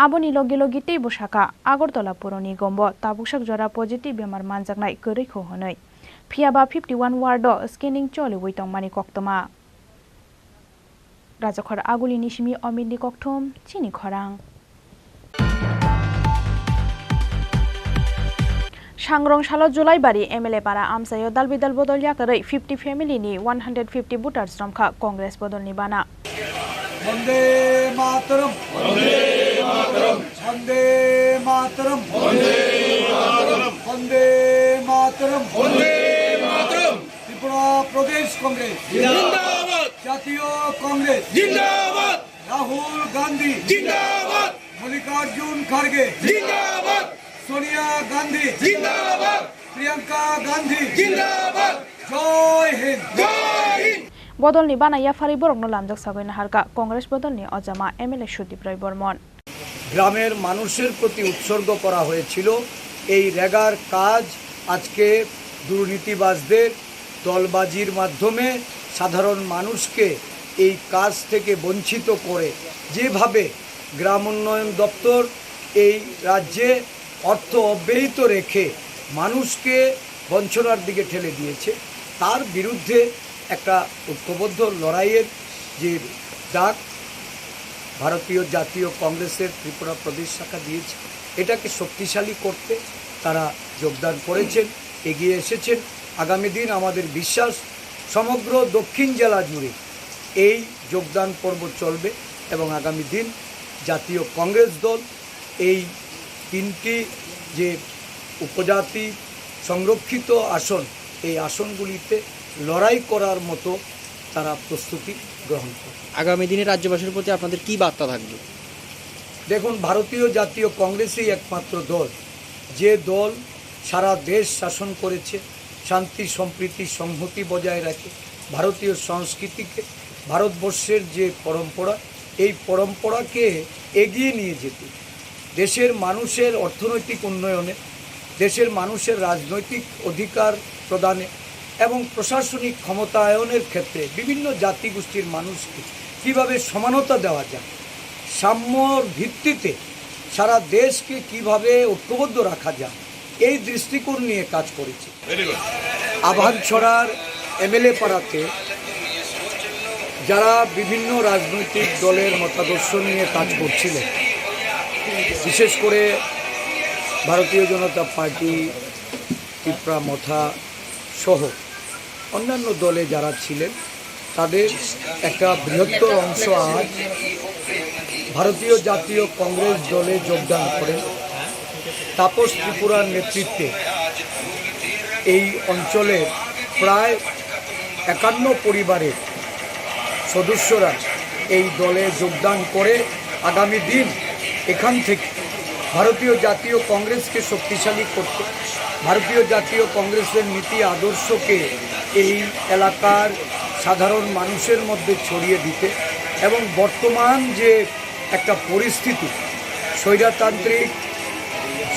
Aboni logi logi teibo sakha, Agartala Puro Nigombo tabuksak jora positive bemar manjaknai kwrwi kho hwnwi. Phiyaba fifty one ward-o scanning choliwi tongmani koktwma. Rajakhor Agulini simi Omitni kokthum, chini khorang. Sangrong salo Julaibari M L A para amchaio dalbidal bodol yakarwi fifty family ni one hundred fifty voters romkha Congress bodolni bana. Vande Mataram! Vande Mataram! Vande Mataram! Vande Mataram! Vande Mataram! Vande Mataram! Tripura Pradesh Congress. Jindabad! Jatiyo Congress. Jindabad! Rahul Gandhi. Jindabad! Mallikarjun Kharge. Jindabad! Sonia Gandhi. Jindabad! Priyanka Gandhi. Jindabad! Jai Hind! Jai Hind! Bodolni bana yapharwi borokno lamjak sagwi naharkha Congress bodolni ojama M L A Sudip Roy Bormon. গ্রামের মানুষের প্রতি উৎসর্গ করা হয়েছিল এই রেগার কাজ। আজকে দুর্নীতিবাজদের দলবাজির মাধ্যমে সাধারণ মানুষকে এই কাজ থেকে বঞ্চিত করে যেভাবে গ্রাম উন্নয়ন দপ্তর এই রাজ্যে অর্থ অব্যয়িত রেখে মানুষকে বঞ্চনার দিকে ঠেলে দিয়েছে, তার বিরুদ্ধে একটা ঐক্যবদ্ধ লড়াইয়ের যে ডাক ভারতীয় জাতীয় কংগ্রেসের ত্রিপুরা প্রদেশ শাখা দিয়েছে, এটাকে শক্তিশালী করতে তারা যোগদান করেছেন, এগিয়ে এসেছেন। আগামী দিন আমাদের বিশ্বাস, সমগ্র দক্ষিণ জেলা জুড়ে এই যোগদান পর্ব চলবে এবং আগামী দিন জাতীয় কংগ্রেস দল এই তিনটি যে উপজাতি সংরক্ষিত আসন, এই আসনগুলিতে লড়াই করার মতো তারা প্রস্তুতি গ্রহণ করবে। আগামী দিনে রাজ্যবাসীর প্রতি আপনাদের কি বার্তা থাকবে? দেখুন, ভারতীয় জাতীয় কংগ্রেসই একমাত্র দল, যে দল সারা দেশ শাসন করেছে, শান্তি, সম্প্রীতি, সংহতি বজায় রাখে, ভারতীয় সংস্কৃতিকে, ভারতবর্ষের যে পরম্পরা, এই পরম্পরাকে এগিয়ে নিয়ে যেতে, দেশের মানুষের অর্থনৈতিক উন্নয়নে, দেশের মানুষের রাজনৈতিক অধিকার প্রদানে এবং প্রশাসনিক ক্ষমতায়নের ক্ষেত্রে বিভিন্ন জাতিগোষ্ঠীর মানুষকে কীভাবে সমানতা দেওয়া যায়, সাম্যর ভিত্তিতে সারা দেশকে কীভাবে ঐক্যবদ্ধ রাখা যায়, এই দৃষ্টিকোণ নিয়ে কাজ করেছি। আভানছড়ার এমএলএ পাড়াতে যারা বিভিন্ন রাজনৈতিক দলের মতাদর্শ নিয়ে কাজ করছিলেন, বিশেষ করে ভারতীয় জনতা পার্টি, তিপ্রা মথা সহ অন্যান্য দলে যারা ছিলেন, তাদের একটা বৃহত্তর অংশ আজ ভারতীয় জাতীয় কংগ্রেস দলে যোগদান করেন। তাপস ত্রিপুরার নেতৃত্বে এই অঞ্চলের প্রায় একান্ন পরিবারের সদস্যরা এই দলে যোগদান করে আগামী দিন এখান থেকে ভারতীয় জাতীয় কংগ্রেসকে শক্তিশালী করতে, ভারতীয় জাতীয় কংগ্রেসের নীতি আদর্শকে এই এলাকার সাধারণ মানুষের মধ্যে ছড়িয়ে দিতে এবং বর্তমান যে একটা পরিস্থিতি, স্বৈরতান্ত্রিক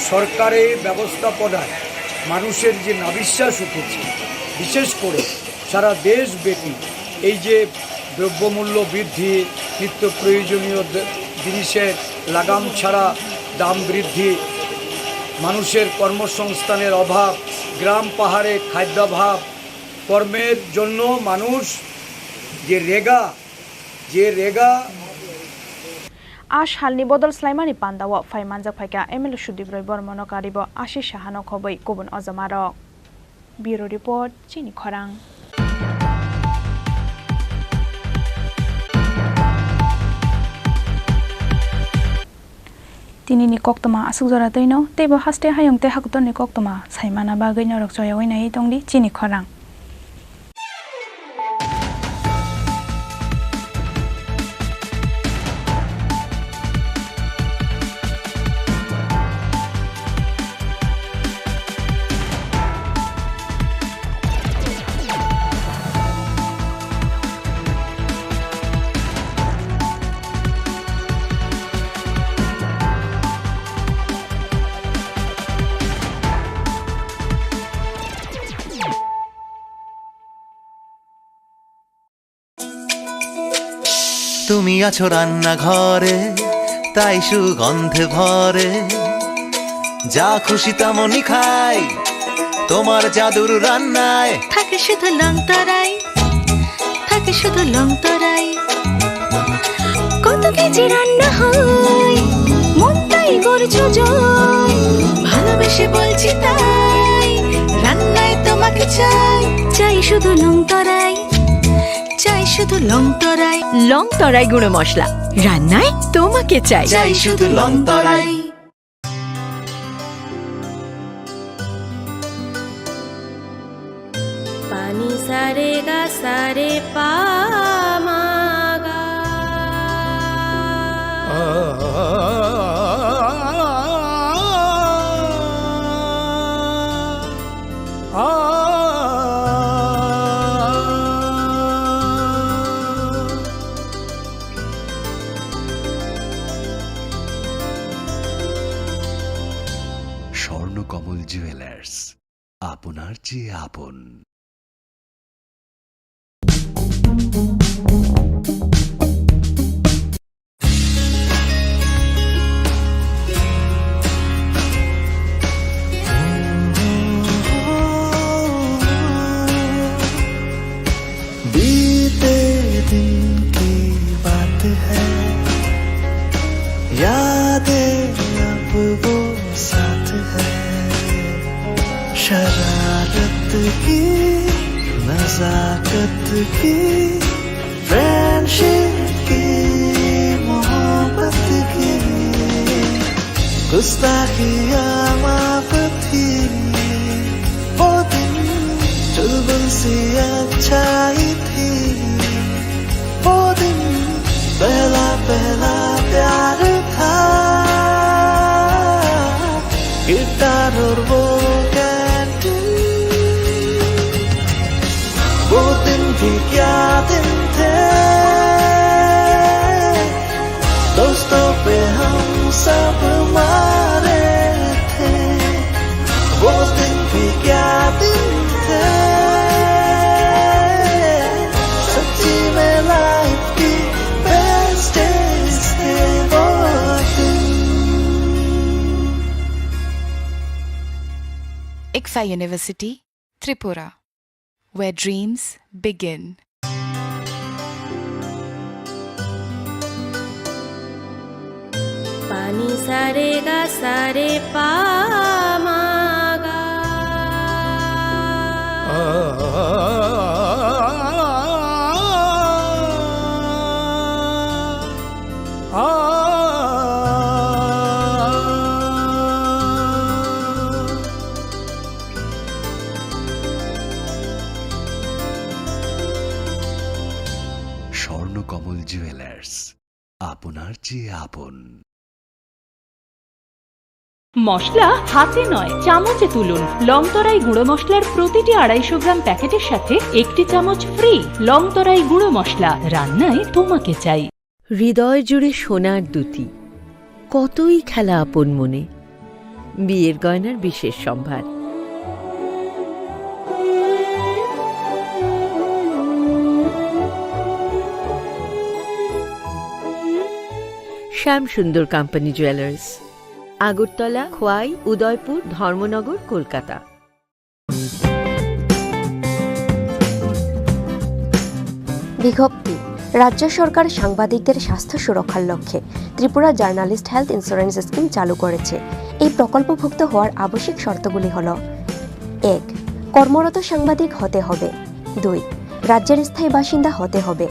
সরকারের ব্যবস্থাপনায় মানুষের যে নাভিশ্বাস উঠেছে, বিশেষ করে সারা দেশব্যাপী এই যে দ্রব্যমূল্য বৃদ্ধি, নিত্য প্রয়োজনীয় দ-, জিনিসের লাগাম ছাড়া দাম বৃদ্ধি, মানুষের কর্মসংস্থানের অভাব, গ্রাম পাহাড়ে খাদ্যাভাব, কর্মের জন্য মানুষ যে রেগা, যে রেগা। A salni bodol swlaimani pandao phai manjak phaikha M L A Sudip Roy Bormono karibo Ashish Sahano khobwi kubun ojamarok. Bureau Report, Chini Khorang. Tinini koktwma aswk jora twino, teibo haste hayung tei hakotorni koktwma saimana bagwi norok choyaui naiwi tongdi Chini Khorang. তুমি আছো রান্নাঘরে, তাই সুগন্ধে ভরে। যা খুশি তেমনই খাই তোমার জাদুর রান্নায়। থাকে শুধু লং তরাই, থাকে শুধু লং তরাই। কত কেজি রান্না হয়, মন তাই করছো জয়। ভালোবেসে বলছি তাই, রান্নায় তোমাকে চাই। চাই শুধু লং তরাই, চাই শুধু লং তরাই। লং তরাই গুঁড়ো মশলা, রান্নায় তোমাকে চাই। চাই শুধু লং তরাই। Pani sare ga sare pa ma ga. Swarnakamal jewellers, আপনার চেয়ে আপন। बीते दिन की बात है, यादें अब वो साथ है। शरारत की, नजाकत की, फ्रेंडशिप की, मोहब्बत की, गुस्ताखियाँ माफ थी। वो दिन चुलबुल सी अच्छाई थी। वो दिन पहला पहला प्यार था। गिटार और वो कैंटीन। वो दिन भी क्या दिन थे। दोस्तों पे हम सब मारे थे। वो दिन भी क्या दिन थे। सच्ची में लाइफ की बेस्ट डेज थे वो दिन। Ikfa University, Tripura, where dreams begin. Pani sare ga sare pa ma ga. Swarnakamal jewellers, আপনার চেয়ে আপন। মশলা হাতে নয়, চামচে তুলুন। লংতরাই গুঁড়ো মশলার প্রতিটি আড়াইশো গ্রাম প্যাকেটের সাথে একটি চামচ ফ্রি। লংতরাই গুঁড়ো মশলা, রান্নায় তোমাকে চাই। হৃদয় জুড়ে সোনার দ্যুতি, কতই খেলা আপন মনে। বিয়ের গয়নার বিশেষ সম্ভার। শ্যাম সুন্দর কোম্পানি জুয়েলার্স, আগরতলা, খোয়াই, উদয়পুর, ধর্মনগর, কলকাতা। বিজ্ঞপ্তি, রাজ্য সরকার সাংবাদিকদের স্বাস্থ্য সুরক্ষার লক্ষ্যে Tripura journalist health insurance scheme চালু করেছে। এই প্রকল্পভুক্ত হওয়ার আবশ্যিক শর্তগুলি হল, এক, কর্মরত সাংবাদিক হতে হবে। দুই, রাজ্যের স্থায়ী বাসিন্দা হতে হবে।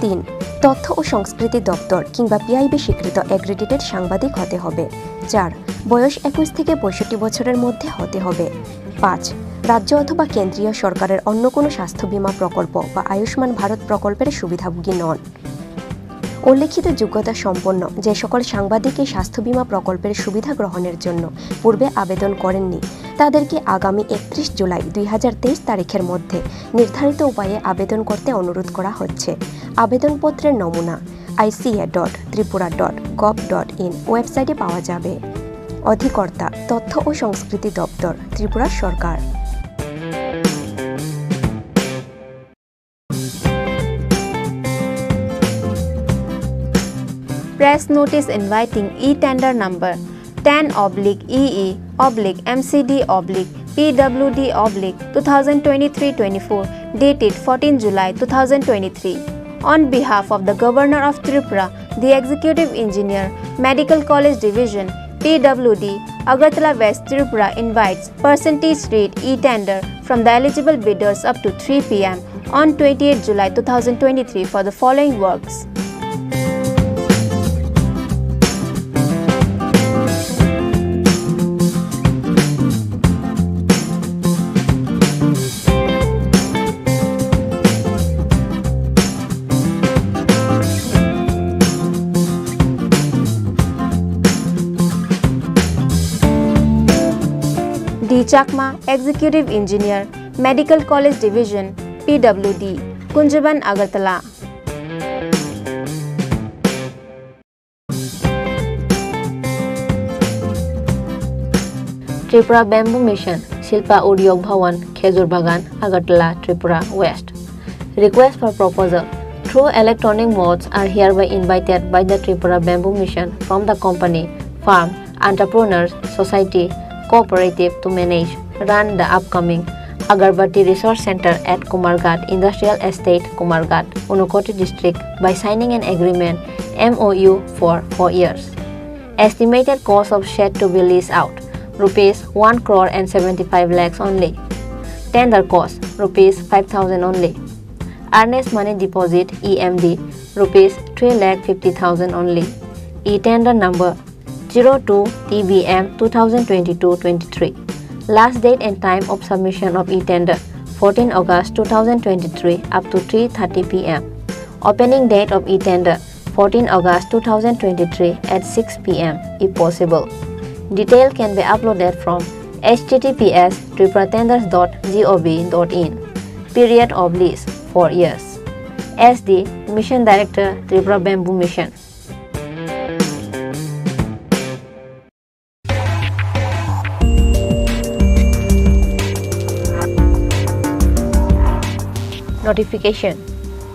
তিন, তথ্য ও সংস্কৃতি দপ্তর কিংবা পিআইবি স্বীকৃত অ্যাগ্রিগেটেড সাংবাদিক হতে হবে। চার, বয়স একুশ থেকে পঁয়ষট্টি বছরের মধ্যে হতে হবে। পাঁচ, রাজ্য অথবা কেন্দ্রীয় সরকারের অন্য কোনো স্বাস্থ্য বীমা প্রকল্প বা আয়ুষ্মান ভারত প্রকল্পের সুবিধাভোগী নন। উল্লেখিত যোগ্যতা সম্পন্ন যে সকল সাংবাদিক এই স্বাস্থ্য বীমা প্রকল্পের সুবিধা গ্রহণের জন্য পূর্বে আবেদন করেননি, তাদেরকে আগামী একত্রিশ জুলাই দুই হাজার তেইশ তারিখের মধ্যে নির্ধারিত উপায়ে আবেদন করতে অনুরোধ করা হচ্ছে। আবেদনপত্রের নমুনা আইসিএ ডট Tripura dot gov dot in ওয়েবসাইটে পাওয়া যাবে। অধিকর্তা, তথ্য ও সংস্কৃতি দপ্তর, ত্রিপুরা সরকার। Press notice inviting e-tender number ten oblique E E oblique M C D oblique P W D oblique two thousand twenty-three twenty-four, dated fourteen July two thousand twenty-three. On behalf of the Governor of Tripura, the Executive Engineer, Medical College Division, P W D, Agartala West, Tripura invites percentage rate e-tender from the eligible bidders up to three P M on twenty-eighth July two thousand twenty-three for the following works. D Chakma, Executive Engineer, Medical College Division, P W D, Kunjaban, Agartala. Tripura Bamboo Mission, Shilpa Udyog Bhawan, Khejur Bagan, Agartala, Tripura West. Request for proposal through electronic modes are hereby invited by the Tripura Bamboo Mission from the company, firm, entrepreneurs, society, cooperative to manage, run the upcoming Agarbatti Resource Center at Kumarghat Industrial Estate, Kumarghat, Unakoti District by signing an agreement, M O U, for four years. Estimated cost of shed to be leased out, rupees one crore and seventy-five lakhs only. Tender cost, rupees five thousand only. Earnest money deposit, E M D, rupees three lakh fifty thousand only. E-tender number zero two T B M two thousand twenty-two twenty-three. Last date and time of submission of e-tender, fourteen August two thousand twenty-three up to three thirty P M. Opening date of e-tender, fourteen August two thousand twenty-three at six P M if possible. Detail can be uploaded from H T T P S tripura tenders dot gov dot in. Period of lease, four years. S D, Mission Director, Tripura Bamboo Mission. Notification.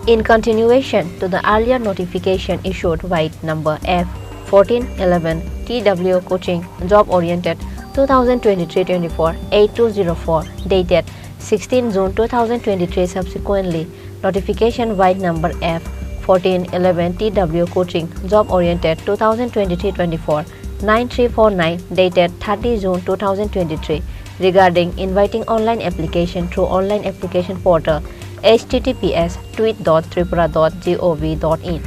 In continuation to the earlier notification issued by number F fourteen eleven T W Coaching Job Oriented two thousand twenty-three twenty-four eight two zero four, dated sixteen June two thousand twenty-three, subsequently notification by number F fourteen eleven T W Coaching Job Oriented two thousand twenty-three twenty-four nine three four nine, dated thirty June two thousand twenty-three, regarding inviting online application through online application portal H T T P S tweet dot tripura dot gov dot in.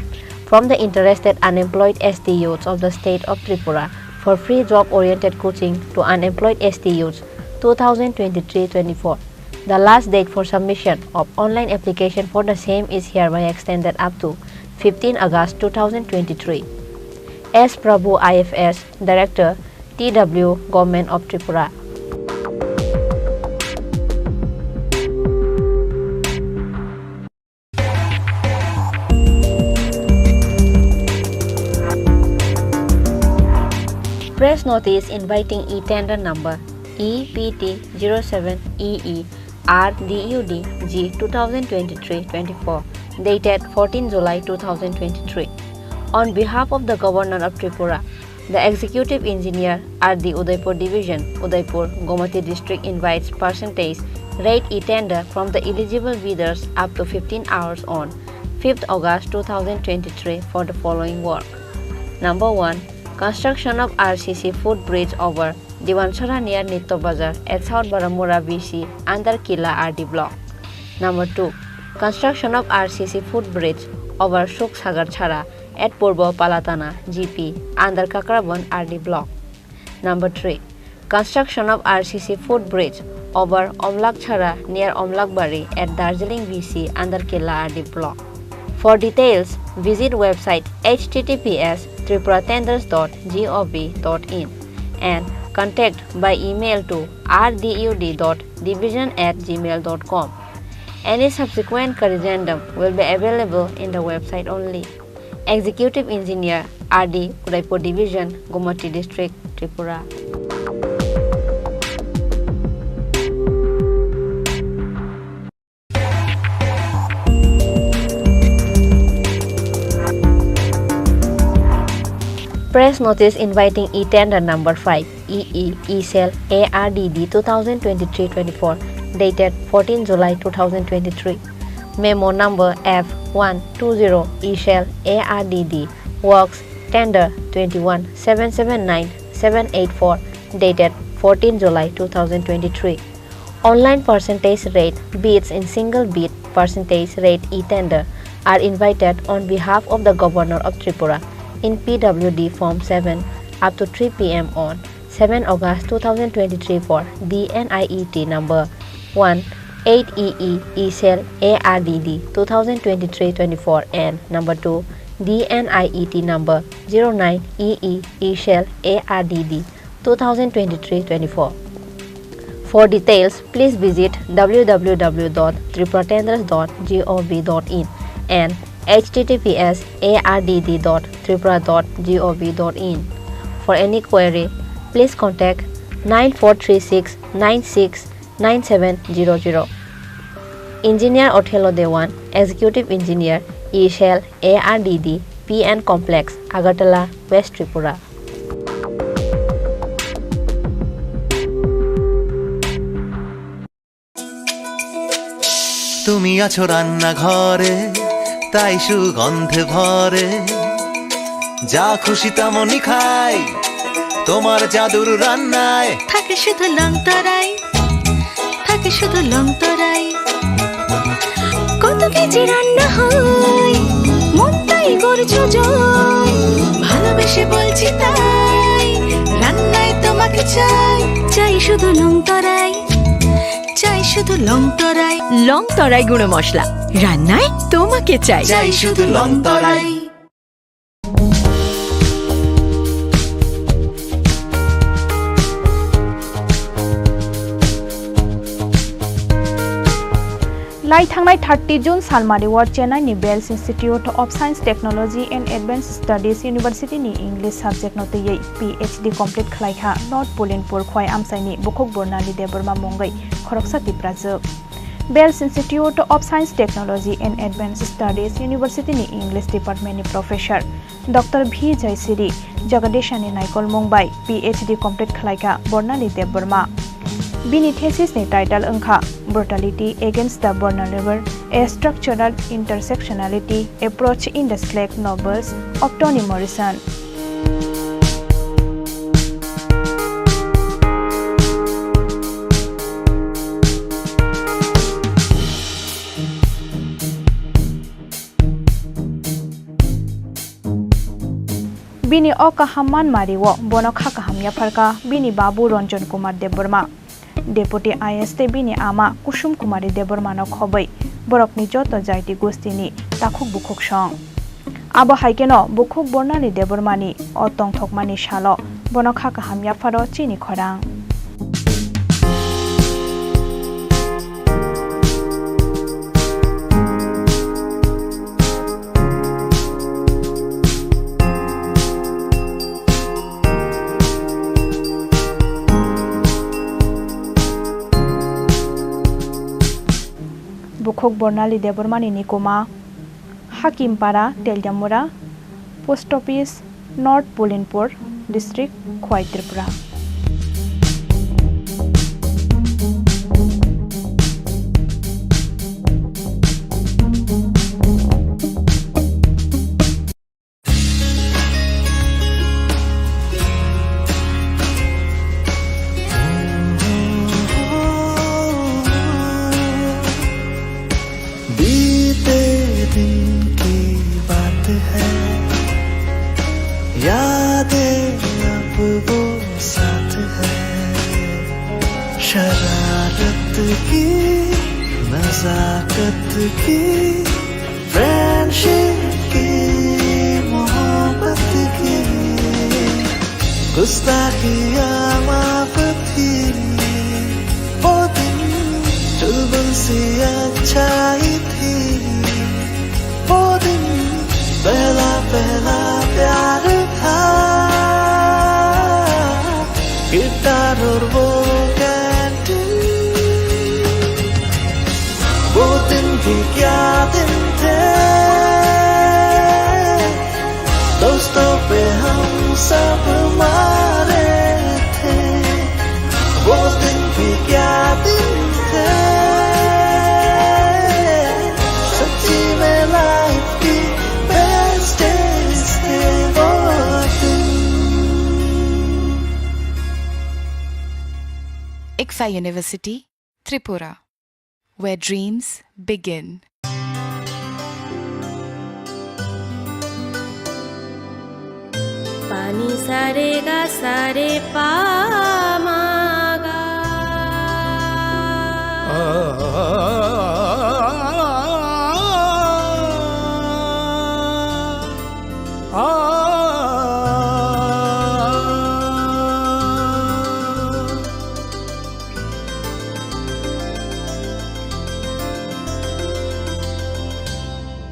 From the interested unemployed S T youths of the state of Tripura for free job oriented coaching to unemployed S T youths two thousand twenty-three twenty-four. The last date for submission of online application for the same is hereby extended up to fifteen August two thousand twenty-three. S Prabhu, I F S, Director, T W, Government of Tripura. Press notice inviting e-tender number E P T zero seven E E R D U D G two thousand twenty-three twenty-four, dated fourteen July two thousand twenty-three. On behalf of the Governor of Tripura, the Executive Engineer, R D Udaipur Division, Udaipur, Gomati District invites percentage rate e-tender from the eligible bidders up to fifteen hours on fifth August two thousand twenty-three for the following work. Number one, construction of R C C footbridge over Diwanchara near Nitto Bazar at South Baramura V C under Kila R D block. Number two, construction of R C C footbridge over Suksagar Chhara at Purbo Palatana G P under Kakrabon R D block. Number three, construction of R C C footbridge over Omlak Chhara near Omlakbari at Darjeeling V C under Kila R D block. For details, visit website H T T P S tripura tenders dot gov dot in and contact by email to R D U D dot division at gmail dot com. Any subsequent corrigendum will be available in the website only. Executive Engineer, R D, Udaipur Division, Gomati District, Tripura. Press notice inviting e-tender number five, E E, E-Cell A R D D two thousand twenty-three twenty-four, dated fourteen July two thousand twenty-three. Memo number F one two zero, E-Cell A R D D, works tender twenty-one seven seven nine seven eight four, dated fourteen July two thousand twenty-three. Online percentage rate bids in single bid percentage rate e-tender are invited on behalf of the Governor of Tripura in P W D Form seven up to three P M on seven August two thousand twenty-three for D N I E T number one eight E E, E-Cell A R D D two thousand twenty-three twenty-four and number two D N I E T number zero nine E E, E-Cell A R D D two thousand twenty-three twenty-four. For details, please visit W W W dot tripura tenders dot gov dot in and H T T P S A R D D dot tripura dot gov dot in. For any query, please contact nine four three six nine six nine seven zero zero. Engineer Othello Dewan, Executive Engineer, E-Cell A R D D, P N Complex, Agartala, West Tripura. তুমি আছো রান্নাঘরে, তাই সুগন্ধে ভরে। যা খুশি তেমনই খাই, তোমার জাদুর রান্নায়। থাকে শুধু লং তরাই, থাকে শুধু লং তরাই। কত কেজি রান্না হয়, মনটাই করছো জয়। ভালোবেসে বলছি তাই, রান্নায় তোমাকে চাই। চাই শুধু লং তরাই, চাই শুধু লং তরাই। লং তরাই গুঁড়ো মশলা, রান্নায় তোমাকে চাই। চাই শুধু লং তরাই। Lai thangnai thirty June salmari o Chennai ni Bells Institute of Science, Technology and Advanced Studies University ni English subject no twiwi P H D complete khlai kha North Pulinpur Khwai Amchai ni Bukhuk Bornali Debbarma mungwi khoroksa Tiprajwk. Bells Institute of Science, Technology and Advanced Studies University ni English Department ni Professor Doctor V Jaisiri Jagadeshani naikolmung bai P H D complete khlai kha Bornali Debbarma. Bini thesis ni title wngkha Brutality Against the Vulnerable, A Structural Intersectionality Approach in the Slack Novels of Toni Morrison. Bini o kaham manmari o bono kha kaham yapharkha bini babu Ranjan Kumar Debbarma. Deputy I A S tei bini ama Kusum Kumari Debbarmano khobwi borokni joto jaiti gostini takhuk bukhuk song. Abo hai kheno Bukhuk Bornali Debbarmani o tongthokmani salo bono kha kaham yapharo chini khorang. Bukhuk Bornali Debbarmani nikuma, Hakimpara, Teljamura, Post Office, North Pulinpur District, Khwai Tripura. बीते दिन की बात है, यादें अब वो साथ है। शरारत की, नजाकत की, friendship की, मोहब्बत की, गुस्ताखियाँ माफ थी। वो दिन चुलबुल सी अच्छाई थी। वो दिन पहला पहला प्यार था। गिटार और वो कैंटीन, वो दिन भी क्या दिन थे। दोस्तों पे हम सब मारे थे, वो दिन भी क्या दिन थे, सच्ची में लाइफ की बेस्ट डेज थे वो दिन। Ikfa University, Tripura, where dreams begin. Pani sare ga sare pa ma ga.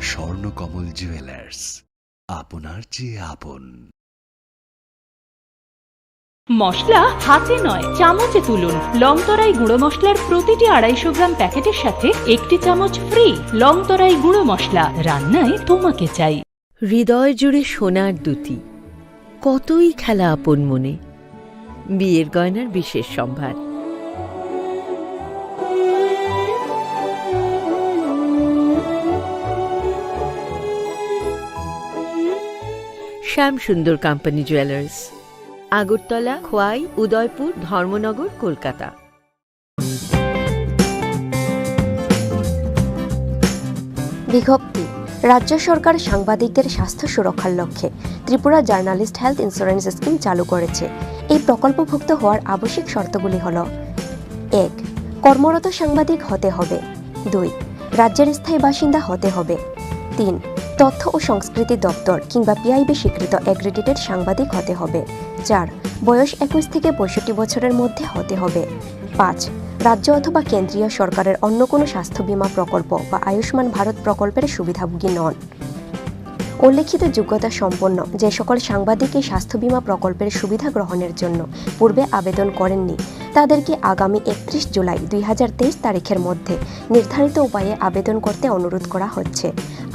Swarnakamal jewellers, আপনার চেয়ে আপন। মশলা হাতে নয়, চামচে তুলুন। লং তরাই গুঁড়ো মশলার প্রতিটি আড়াইশো গ্রাম প্যাকেটের সাথে একটি চামচ ফ্রি। লং তরাই গুঁড়ো মশলা, রান্নায় তোমাকে চাই। হৃদয় জুড়ে সোনার দ্যুতি, কতই খেলা আপন মনে। বিয়ের গয়নার বিশেষ সম্ভার। শ্যাম সুন্দর কোম্পানি জুয়েলার্স, আগরতলা, খোয়াই, উদয়পুর, ধর্মনগর, কলকাতা। বিজ্ঞপ্তি, রাজ্য সরকার সাংবাদিকদের স্বাস্থ্য সুরক্ষার লক্ষ্যে Tripura journalist health insurance scheme চালু করেছে। এই প্রকল্পভুক্ত হওয়ার আবশ্যিক শর্তগুলি হল: এক, কর্মরত সাংবাদিক হতে হবে। দুই, রাজ্যের স্থায়ী বাসিন্দা হতে হবে। তিন, তথ্য ও সংস্কৃতি দপ্তর কিংবা পিআইবি স্বীকৃত অ্যাক্রিডিটেড সাংবাদিক হতে হবে। চার, বয়স একুশ থেকে পঁয়ষট্টি বছরের মধ্যে হতে হবে। পাঁচ, রাজ্য অথবা কেন্দ্রীয় সরকারের অন্য কোনো স্বাস্থ্য বীমা প্রকল্প বা আয়ুষ্মান ভারত প্রকল্পের সুবিধাভোগী নন। উল্লেখিত যোগ্যতা সম্পন্ন যে সকল সাংবাদিক এই স্বাস্থ্য বীমা প্রকল্পের সুবিধা গ্রহণের জন্য পূর্বে আবেদন করেননি, তাদেরকে আগামী একত্রিশ জুলাই দুই হাজার তেইশ তারিখের মধ্যে নির্ধারিত উপায়ে আবেদন করতে অনুরোধ করা হচ্ছে।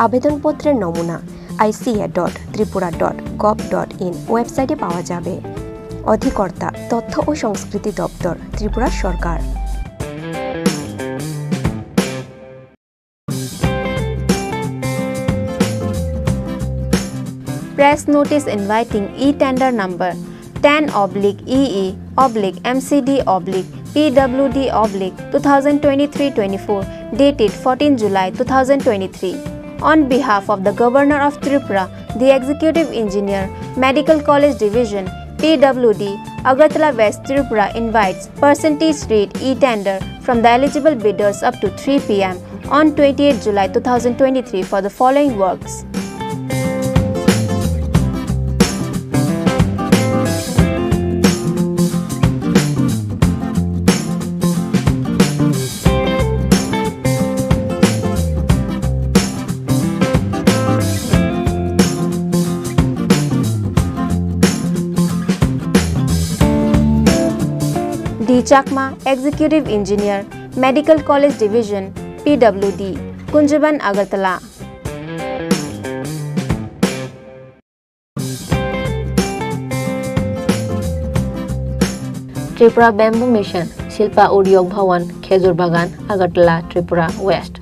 আবেদনপত্রের নমুনা আইসিএ ডট Tripura dot gov dot in ওয়েবসাইটে পাওয়া যাবে। অধিকর্তা, তথ্য ও সংস্কৃতি দপ্তর, ত্রিপুরা সরকার। Press notice inviting e-tender number ten oblique E E oblique M C D oblique P W D oblique two thousand twenty-three twenty-four, dated fourteen July two thousand twenty-three. On behalf of the Governor of Tripura, the Executive Engineer, Medical College Division, P W D, Agartala West Tripura invites percentage rate e-tender from the eligible bidders up to three P M on twenty-eighth July two thousand twenty-three for the following works. D Chakma, Executive Engineer, Medical College Division, P W D, Kunjaban, Agartala. Tripura Bamboo Mission, Silpa Udyog Bhawan, Khejur Bagan, Agartala, Tripura West.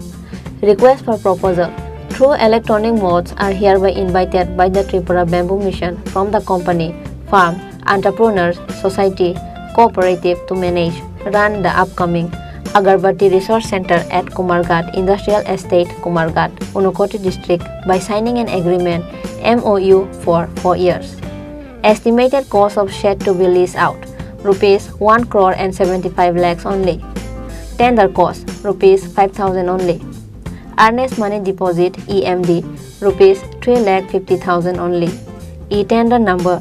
Request for proposal through electronic modes are hereby invited by the Tripura Bamboo Mission from the company, firm, entrepreneurs, society, cooperative to manage, run the upcoming Agarbatti Resource Center at Kumarghat Industrial Estate, Kumarghat, Unakoti District by signing an agreement, M O U, for four years. Estimated cost of shed to be leased out, rupees one crore and seventy-five lakhs only. Tender cost, rupees five thousand only. Earnest money deposit, E M D, rupees three lakh fifty thousand only. E-tender number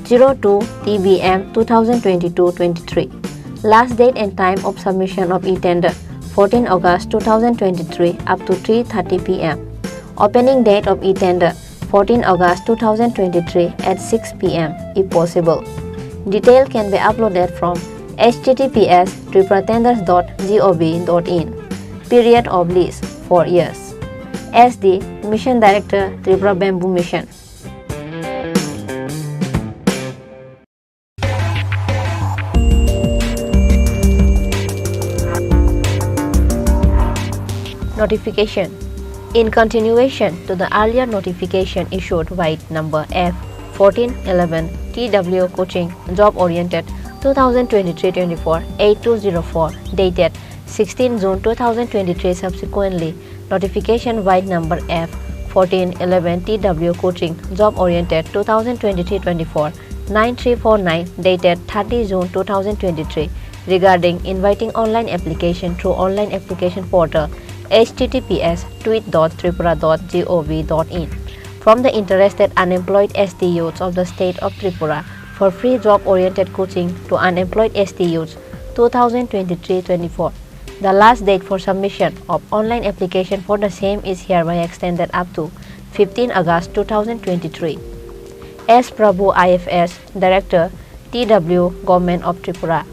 zero two T B M two thousand twenty-two twenty-three. Last date and time of submission of e-tender, fourteen August two thousand twenty-three up to three thirty P M. Opening date of e-tender, fourteen August two thousand twenty-three at six P M if possible. Detail can be uploaded from H T T P S tripura tenders dot gov dot in. Period of lease, four years. S D, Mission Director, Tripura Bamboo Mission. Notification. In continuation to the earlier notification issued by number F fourteen eleven T W Coaching Job Oriented two thousand twenty-three twenty-four eight two zero four, dated sixteen June two thousand twenty-three, subsequently notification by number F fourteen eleven T W Coaching Job Oriented two thousand twenty-three twenty-four nine three four nine, dated thirty June two thousand twenty-three, regarding inviting online application through online application portal H T T P S tweet dot tripura dot gov dot in from the interested unemployed S T youths of the state of Tripura for free job-oriented coaching to unemployed S T youths two thousand twenty-three twenty-four. The last date for submission of online application for the same is hereby extended up to fifteen August two thousand twenty-three. S Prabhu, I F S, Director, T W, Government of Tripura.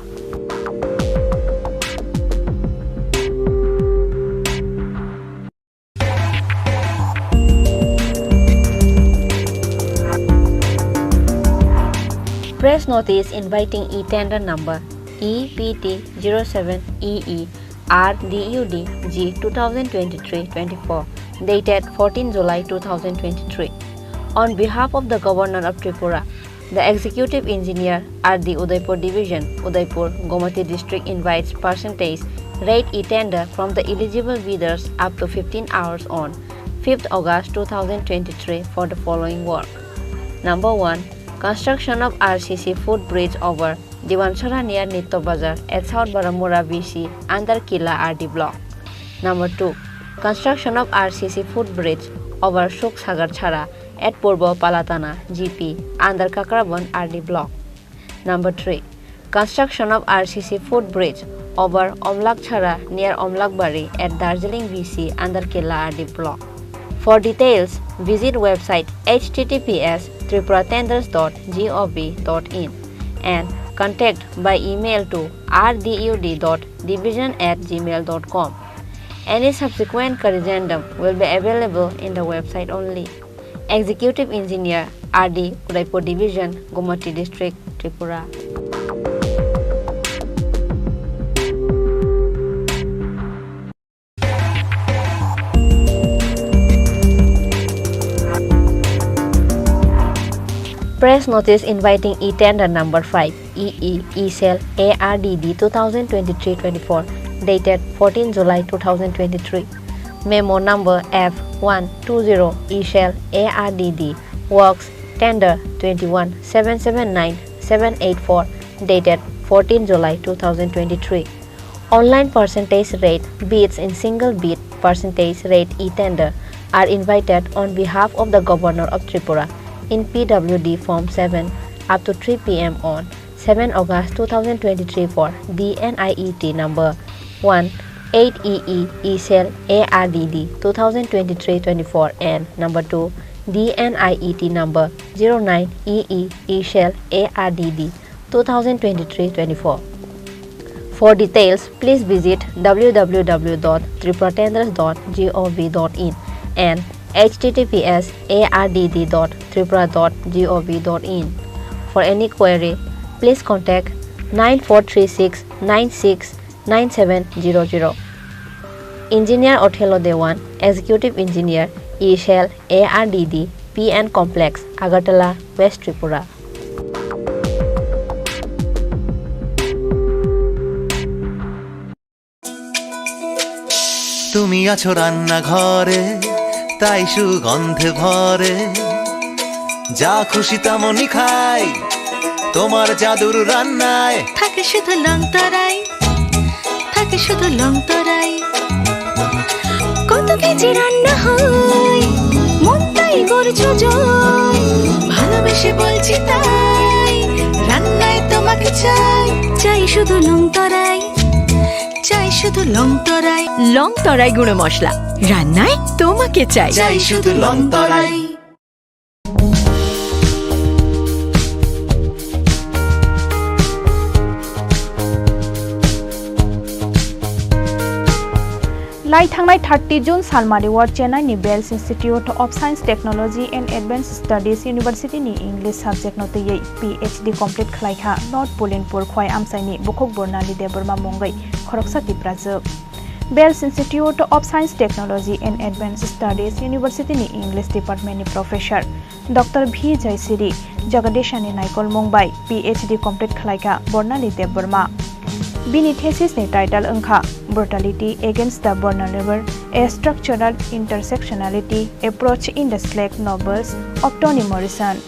Press notice inviting e-tender number E P T zero seven E E R D U D G two thousand twenty-three twenty-four, dated fourteen July two thousand twenty-three. On behalf of the Governor of Tripura, the Executive Engineer, R D Udaipur Division, Udaipur, Gomati District invites percentage rate e-tender from the eligible bidders up to fifteen hours on fifth August two thousand twenty-three for the following work. Number one, construction of R C C footbridge over Diwanchara near Nitto Bazar at South Baramura V C under Kila R D block. Number two, construction of R C C footbridge over Suksagar Chhara at Purbo Palatana G P under Kakrabon R D block. Number three, construction of R C C footbridge over Omlak Chhara near Omlakbari at Darjeeling V C under Kila R D block. For details, visit website H T T P S tripura tenders dot gov dot in and contact by email to R D U D dot division at gmail dot com. Any subsequent corrigendum will be available in the website only. Executive Engineer, R D, Udaipur Division, Gomati District, Tripura. Press notice inviting e-tender number five, E E, E-Cell, A R D D two thousand twenty-three twenty-four, dated fourteen July two thousand twenty-three. Memo number F one two zero, E-Cell, A R D D, works tender twenty-one seven seven nine seven eight four, dated fourteen July two thousand twenty-three. Online percentage rate bids in single bid percentage rate e-tender are invited on behalf of the Governor of Tripura in P W D Form seven up to three P M on seven August two thousand twenty-three for D N I E T number one eight E E, E-Cell, A R D D two thousand twenty-three twenty-four and number two D N I E T number zero nine E E, E-Cell, A R D D two thousand twenty-three twenty-four. For details, please visit W W W dot tripura tenders dot gov dot in and H T T P S A R D D dot tripura dot gov dot in. For any query, please contact nine four three six nine six nine seven zero zero. Engineer Othello Dewan, Executive Engineer, E-Cell, A R D D, P N Complex, Agartala, West Tripura. তুমি আছো রান্নাঘরে, তাই সুগন্ধে ভরে। যা খুশি তেমনই খাই, তোমার জাদুর রান্নায়। থাকে শুধু লং তরাই, থাকে শুধু লং তরাই। কত কেজি রান্না হয়, মনটাই করছো জয়। ভালোবেসে বলছি তাই, রান্নায় তোমাকে চাই, চাই শুধু লং তরাই। চাই শুধু লং তরাই। লং তরাই গুঁড়ো মশলা, রান্নায় তোমাকে চাই। চাই শুধু লং তরাই। Lai thangnai thirty June salmari o Chennai ni Bells Institute of Science, Technology and Advanced Studies University ni English subject no twiwi P H D complete khlai kha North Pulinpur Khowai Amchai ni bukhuk Burnali Debbarma mungwi khoroksa Tiprajwk. Bells Institute of Science, Technology and Advanced Studies University ni English Department ni Professor Doctor V Jaisiri Jagadeshani naikolmung bai P H D complete khlaikha Bornali Debbarma. Bini thesis ni title wngkha Brutality Against the Vulnerable, A Structural Intersectionality Approach in the Slack Novels of Toni Morrison.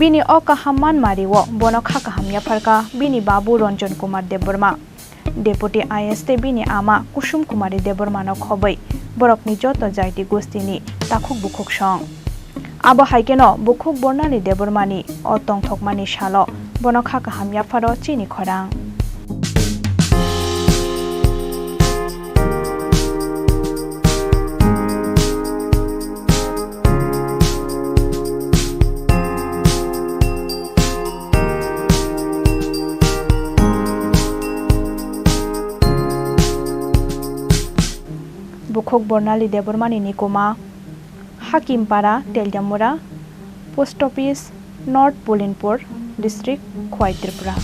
Bini o kaham manmari-o bono kha kaham yapharkha bini babu Ranjan Kumar Debbarma. Deputy I A S tei bini ama Kusum Kumari Debbarmano khobwi borokni joto jaiti gostini takhuk bukhuk song. Abo hai kheno bukhuk Bornali Debbarmani o tongthokmani salo bono kha kaham yapharo chini khorang. Bukhuk Bornali Debbarmani nikuma, Hakimpara, Teljamura, Post Office, North Pulinpur District, Khowai, Tripura.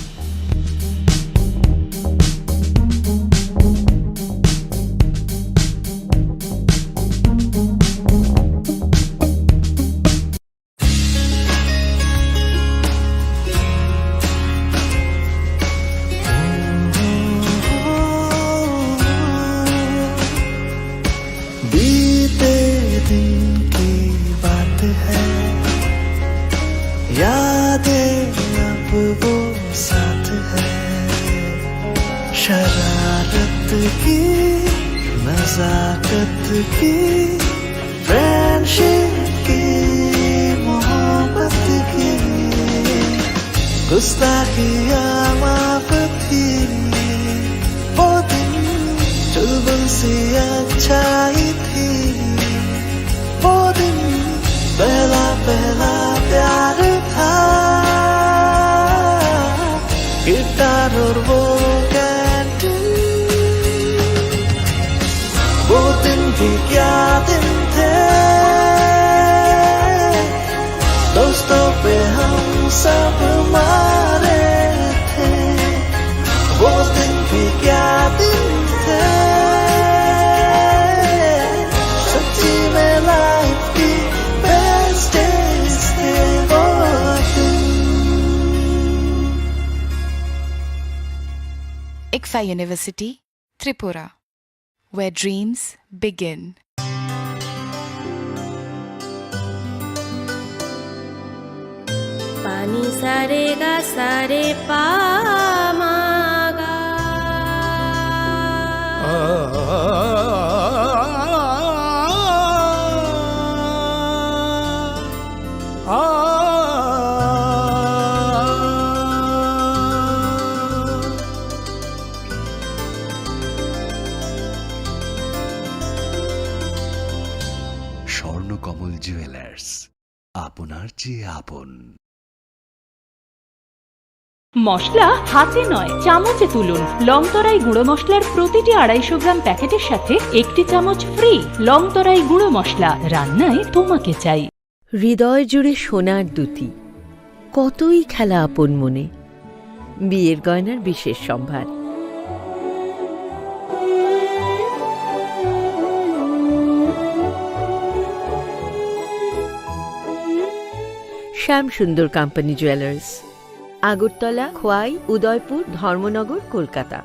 बीते दिन की बात है, यादें अब वो साथ है। शरारत की, नजाकत की, फ्रेंडशिप की, मोहब्बत की, गुस्ताखियाँ माफ थी। वो दिन चुलबुल सी अच्छाई थी। वो दिन पहला पहला प्यार था। गिटार और वो कैंटीन, वो दिन भी क्या दिन थे। दोस्तों पे हम सब मारे थे। वो दिन भी क्या दिन थे। सच्ची में लाइफ की बेस्ट डेज थे वो दिन। Ikfa University, Tripura, where dreams begin. Pani sare ga sare pa ma ga. Swarnakamal jewellers, আপনার চেয়ে আপন। মশলা হাতে নয়, চামচে তুলুন। লংতরাই গুঁড়ো মশলার প্রতিটি আড়াইশো গ্রাম প্যাকেটের সাথে একটি চামচ ফ্রি। লংতরাই গুঁড়ো মশলা, রান্নায় তোমাকে চাই। হৃদয় জুড়ে সোনার দ্যুতি, কতই খেলা আপন মনে। বিয়ের গয়নার বিশেষ সম্ভার। শ্যাম সুন্দর কোম্পানি জুয়েলার্স, আগরতলা, খোয়াই, উদয়পুর, ধর্মনগর, কলকাতা।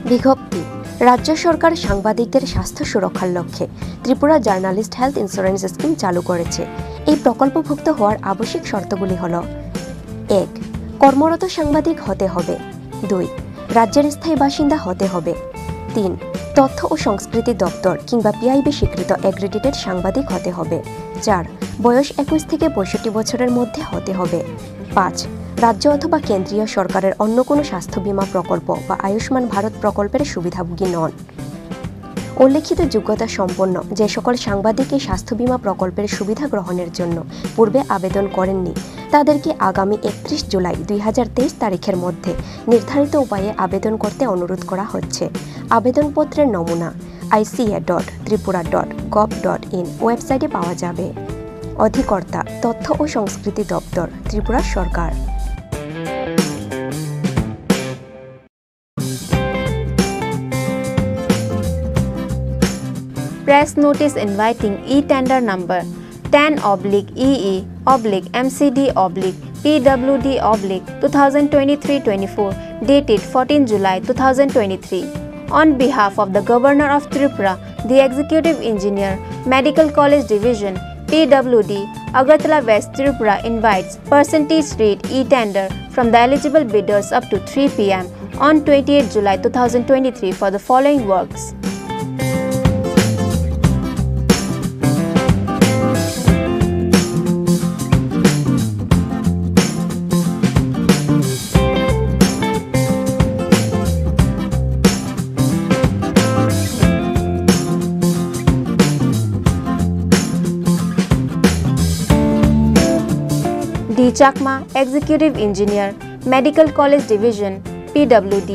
বিজ্ঞপ্তি, রাজ্য সরকার সাংবাদিকদের স্বাস্থ্য সুরক্ষার লক্ষ্যে Tripura journalist health insurance scheme চালু করেছে। এই প্রকল্পভুক্ত হওয়ার আবশ্যিক শর্তগুলি হল, এক, কর্মরত সাংবাদিক হতে হবে। দুই, রাজ্যের স্থায়ী বাসিন্দা হতে হবে। তিন, তথ্য ও সংস্কৃতি দপ্তর কিংবা পিআইবি স্বীকৃত অ্যাক্রিডিটেড সাংবাদিক হতে হবে। চার, বয়স একুশ থেকে পঁয়ষট্টি বছরের মধ্যে হতে হবে। পাঁচ, রাজ্য অথবা কেন্দ্রীয় সরকারের অন্য কোনো স্বাস্থ্য বীমা প্রকল্প বা আয়ুষ্মান ভারত প্রকল্পের সুবিধাভোগী নন। উল্লেখিত যোগ্যতা সম্পন্ন যে সকল সাংবাদিক এই স্বাস্থ্য বীমা প্রকল্পের সুবিধা গ্রহণের জন্য পূর্বে আবেদন করেননি, তাদেরকে আগামী একত্রিশ জুলাই দুই হাজার তেইশ তারিখের মধ্যে নির্ধারিত উপায়ে আবেদন করতে অনুরোধ করা হচ্ছে। আবেদনপত্রের নমুনা আইসিএ ডট Tripura dot gov dot in ওয়েবসাইটে পাওয়া যাবে। অধিকর্তা, তথ্য ও সংস্কৃতি দপ্তর, ত্রিপুরা সরকার। Press notice inviting e-tender number ten oblique E E oblique M C D oblique P W D oblique two thousand twenty-three twenty-four, dated fourteen July two thousand twenty-three. On behalf of the Governor of Tripura, the Executive Engineer, Medical College Division, P W D, Agartala West Tripura invites percentage rate e-tender from the eligible bidders up to three P M on twenty-eighth July two thousand twenty-three for the following works. D Chakma, Executive Engineer, Medical College Division, P W D,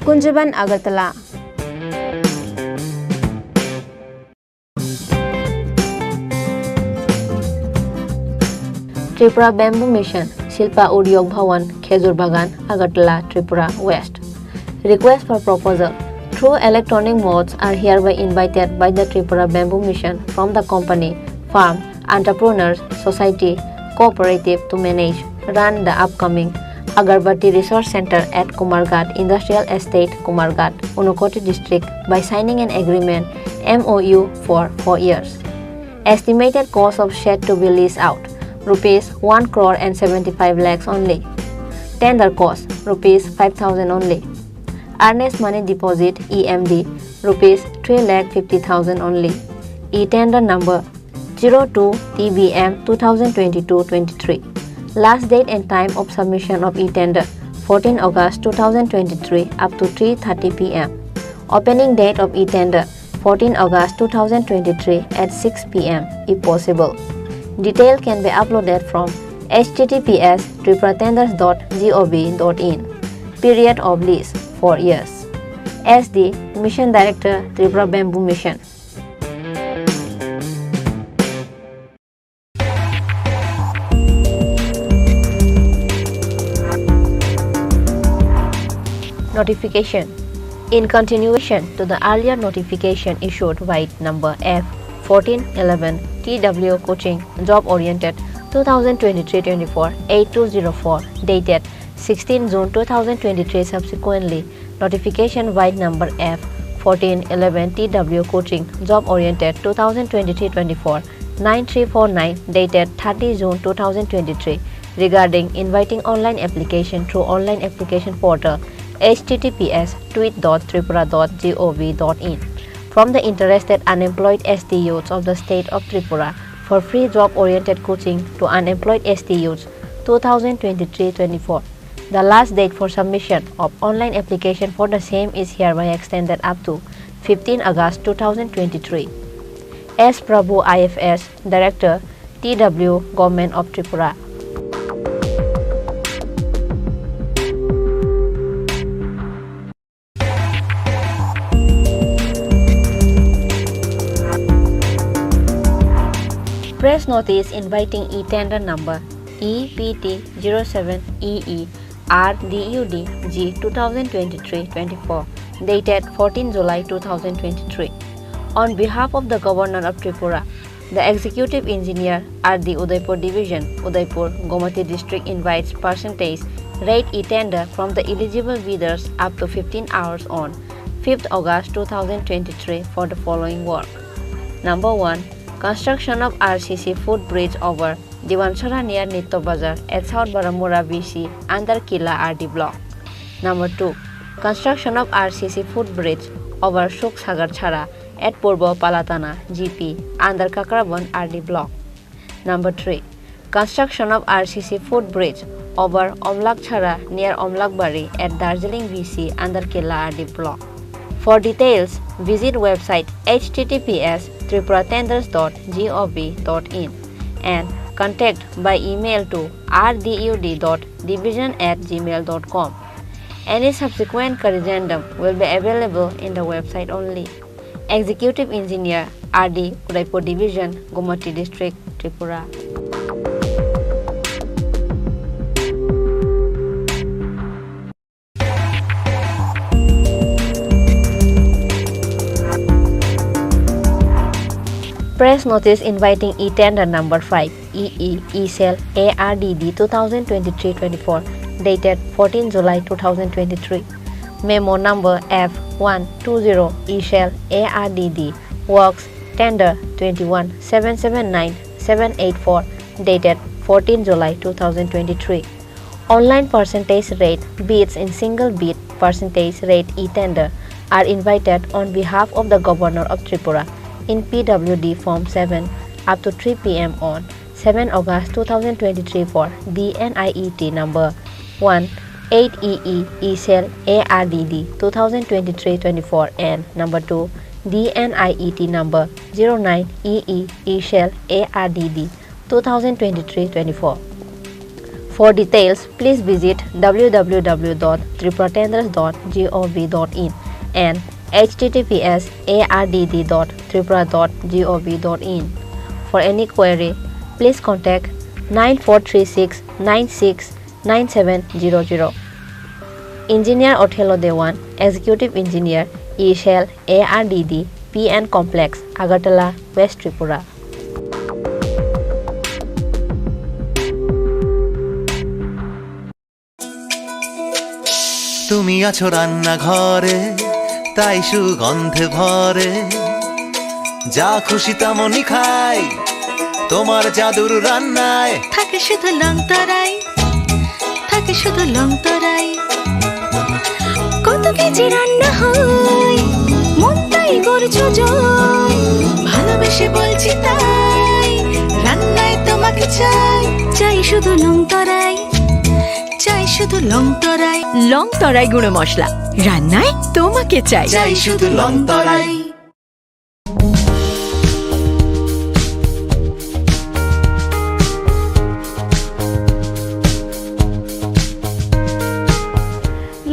Kunjaban, Agartala. Tripura Bamboo Mission, Shilpa Udyog Bhawan, Khejur Bagan, Agartala, Tripura West. Request for proposal through electronic modes are hereby invited by the Tripura Bamboo Mission from the company, firm, entrepreneurs, society, cooperative to manage, run the upcoming Agarbatti Resource Center at Kumarghat Industrial Estate, Kumarghat, Unakoti District by signing an agreement, M O U, for four years. Estimated cost of shed to be leased out, rupees one crore and seventy-five lakhs only. Tender cost, rupees five thousand only. Earnest money deposit, E M D, rupees three lakh fifty thousand only. E-tender number zero two T B M two thousand twenty-two twenty-three. Last date and time of submission of e-tender, fourteen August two thousand twenty-three up to three thirty P M. Opening date of e-tender, fourteen August two thousand twenty-three at six P M if possible. Detail can be uploaded from H T T P S tripura tenders dot gov dot in. Period of lease, four years. S D, Mission Director, Tripura Bamboo Mission. Notification. In continuation to the earlier notification issued by number F fourteen eleven T W Coaching Job Oriented two thousand twenty-three twenty-four eight two zero four, dated sixteen June two thousand twenty-three, subsequently notification by number F fourteen eleven T W Coaching Job Oriented two thousand twenty-three twenty-four nine three four nine, dated thirty June two thousand twenty-three, regarding inviting online application through online application portal H T T P S tweet dot tripura dot gov dot in from the interested unemployed S T youths of the state of Tripura for free job oriented coaching to unemployed S T youths two thousand twenty-three twenty-four. The last date for submission of online application for the same is hereby extended up to fifteen August two thousand twenty-three. S Prabhu, I F S, Director, T W, Government of Tripura. Press notice inviting e-tender number E P T zero seven E E R D U D G two thousand twenty-three twenty-four, dated fourteen July two thousand twenty-three. On behalf of the Governor of Tripura, the Executive Engineer, R D Udaipur Division, Udaipur, Gomati District invites percentage rate e-tender from the eligible bidders up to fifteen hours on fifth August two thousand twenty-three for the following work. Number one, construction of R C C footbridge over Diwansara near Nitto Bazar at South Baramura B C under Kila R D block. Number two, construction of R C C footbridge over Suksagar Chara at Purbo Palatana G P under Kakrabon R D block. Number three, construction of R C C footbridge over Omlakchara near Omlakbari at Darjeeling B C under Killa R D block. For details, visit website H T T P S tripura tenders dot gov dot in and Contact by email to r d u d dot division at gmail dot com. Any subsequent corrigendum will be available in the website only. Executive Engineer, R D, Udaipur Division, Gomati District, Tripura. Press notice inviting e-tender number five, E E, E-Cell A R D D two thousand twenty-three twenty-four, dated fourteen July two thousand twenty-three. Memo number F one two zero, E-Cell A R D D, works tender twenty-one seven seven nine seven eight four, dated fourteen July two thousand twenty-three. Online percentage rate bids in single bid percentage rate e-tender are invited on behalf of the Governor of Tripura in P W D Form seven up to three P M on seven August two thousand twenty-three for D N I E T number one eight E E, E-Cell A R D D two thousand twenty-three twenty-four and number two D N I E T number zero nine E E, E-Cell A R D D two thousand twenty-three twenty-four. For details, please visit w w w dot tripura tenders dot gov dot in and h t t p s a r d d dot tripura dot gov dot in. For any query, please contact nine four three six nine six nine seven zero zero. Engineer Othello Dewan, Executive Engineer, E-Cell A R D D, P N Complex, Agartala, West Tripura. তুমি আছো রান্নাঘরে, তাই সুগন্ধে ভরে। যা খুশি তেমনই খাই, তোমার জাদুর রান্নায়। থাকে শুধু লং তরাই, থাকে শুধু লং তরাই। কত কেজি রান্না হয়, মন তাই করছো জয়। ভালোবেসে বলছি তাই, রান্নায় তোমাকে চাই। চাই শুধু লং তরাই, চাই শুধু লং তরাই। লং তরাই গুঁড়ো মশলা, রান্নায় তোমাকে চাই। চাই শুধু লং তরাই।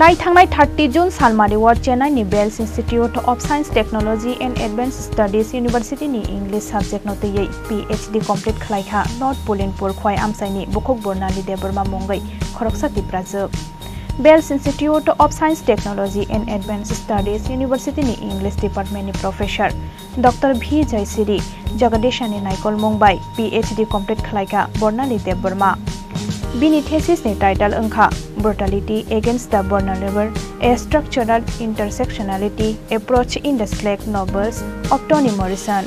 Lai thangnai thirty June salmari o Chennai ni Bells Institute of Science, Technology and Advanced Studies University ni English subject no twiwi P H D complete khlai kha North Pulinpur Khwai Amchai ni Bukhuk Bornali Debbarma mungwi khoroksa Tiprajwk. Bells Institute of Science, Technology and Advanced Studies University ni English Department ni Professor Doctor V Jaisiri Jagadeshani naikolmung bai P H D complete khlai kha Bornali Debbarma. Bini thesis ni title wngkha Brutality Against the Vulnerable, A Structural Intersectionality Approach in the Slack Novels of Toni Morrison.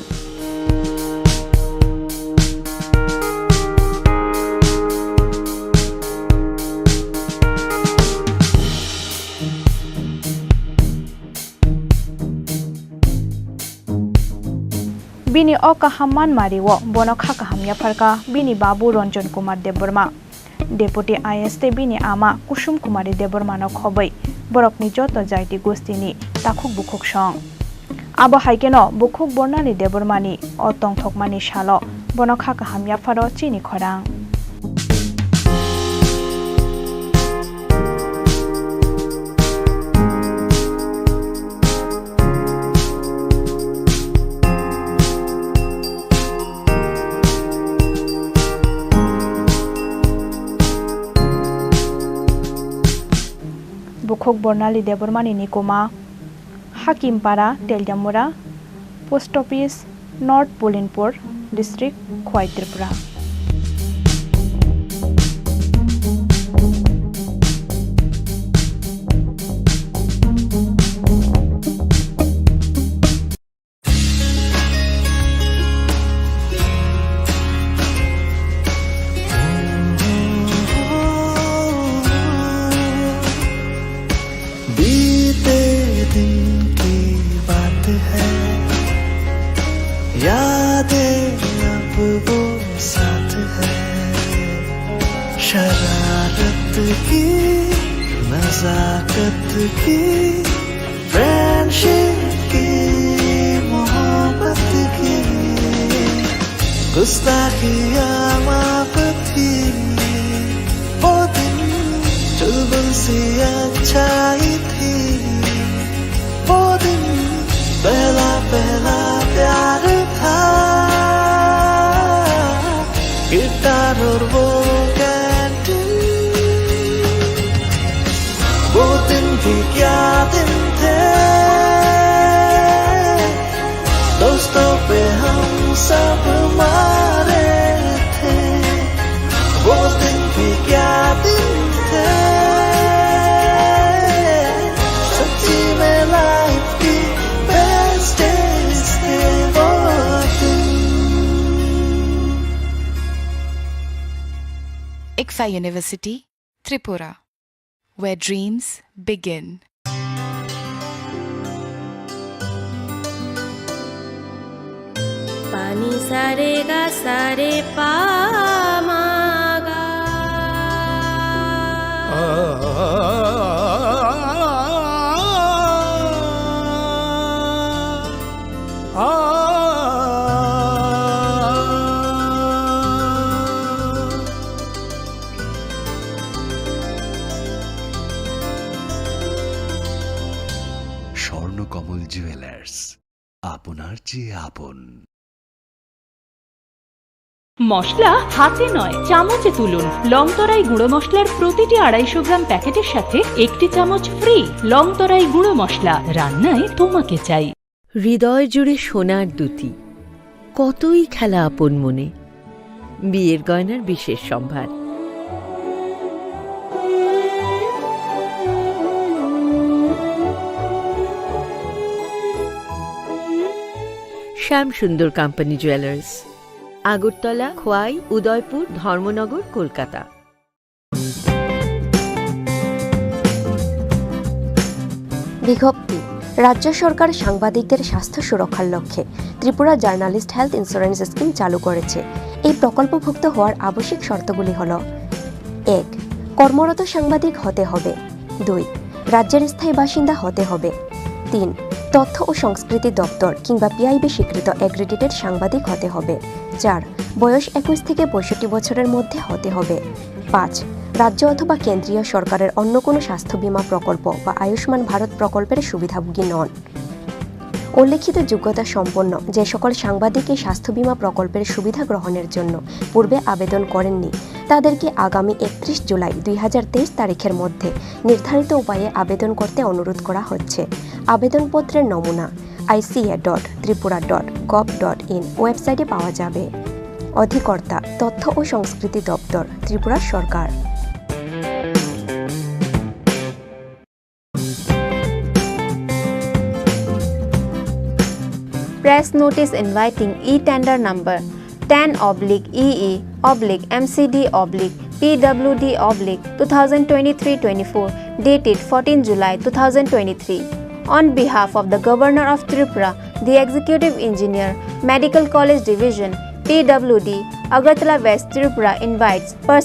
Bini o kaham manmari o bono kha kaham yapharkha bini babu Ranjan Kumar Debbarma. Deputy I A S tei bini ama Kusum Kumari Debbarmano khobwi borokni joto jaiti gostini takhuk bukhuk song. Abo hai kheno bukhuk Bornali Debbarmani o tongthokmani salo bono kha kaham yapharo chini khorang. Bukhuk Bornali Debbarmani nikuma, Hakimpara, Teliamura, Post Office, North Pulinpur, District, Khwai, Tripura. बीते दिन की बात है, यादें अब वो साथ है। शरारत की, नजाकत की, फ्रेंडशिप की, मोहब्बत की। दोस्ता किया माफ थी वो दिन, चुलबुल सी अच्छा ही थी वो दिन, पहला पहला प्यार था, गिटार और वो कैंटीन। वो दिन भी क्या दिन थे, दोस्तों पे हम सब मारे थे। वो दिन भी क्या दिन थे, सच्ची में लाइफ की बेस्ट डेज थे वो दिन। ICFAI University, Tripura, where dreams begin. Pani sare ga sare pa ma ga. Swarnakamal jewellers, আপনার চেয়ে আপন। মশলা হাতে নয়, চামচে তুলুন। লং তরাই গুঁড়ো মশলার প্রতিটি আড়াইশো গ্রাম প্যাকেটের সাথে একটি চামচ ফ্রি। লং তরাই গুঁড়ো মশলা, রান্নায় তোমাকে চাই। হৃদয় জুড়ে সোনার দ্যুতি, কতই খেলা আপন মনে। বিয়ের গয়নার বিশেষ সম্ভার। শ্যাম সুন্দর কোম্পানি জুয়েলার্স, আগরতলা, খোয়াই, উদয়পুর, ধর্মনগর, কলকাতা। বিজ্ঞপ্তি, রাজ্য সরকার সাংবাদিকদের স্বাস্থ্য সুরক্ষার লক্ষ্যে Tripura journalist health insurance scheme চালু করেছে। এই প্রকল্পভুক্ত হওয়ার আবশ্যিক শর্তগুলি হল: এক, কর্মরত সাংবাদিক হতে হবে। দুই, রাজ্যের স্থায়ী বাসিন্দা হতে হবে। তিন, তথ্য ও সংস্কৃতি দপ্তর কিংবা পিআইবি স্বীকৃত অ্যাক্রিডিটেড সাংবাদিক হতে হবে। চার, বয়স একুশ থেকে পঁয়ষট্টি বছরের মধ্যে হতে হবে। পাঁচ, রাজ্য অথবা কেন্দ্রীয় সরকারের অন্য কোনো স্বাস্থ্য বীমা প্রকল্প বা আয়ুষ্মান ভারত প্রকল্পের সুবিধাভোগী নন। উল্লেখিত যোগ্যতা সম্পন্ন যে সকল সাংবাদিক এই স্বাস্থ্য বীমা প্রকল্পের সুবিধা গ্রহণের জন্য পূর্বে আবেদন করেননি, তাদেরকে আগামী একত্রিশ জুলাই দুই হাজার তেইশ তারিখের মধ্যে নির্ধারিত উপায়ে আবেদন করতে অনুরোধ করা হচ্ছে। আবেদনপত্রের নমুনা আইসিএ ডট Tripura dot gov dot in ওয়েবসাইটে পাওয়া যাবে। অধিকর্তা, তথ্য ও সংস্কৃতি দপ্তর, ত্রিপুরা সরকার। Press notice inviting e-tender number ten oblique E E oblique M C D oblique P W D oblique two thousand twenty-three twenty-four, dated fourteen July two thousand twenty-three. On behalf of the Governor of Tripura, the Executive Engineer, Medical College Division, P W D, Agartala West Tripura invites persons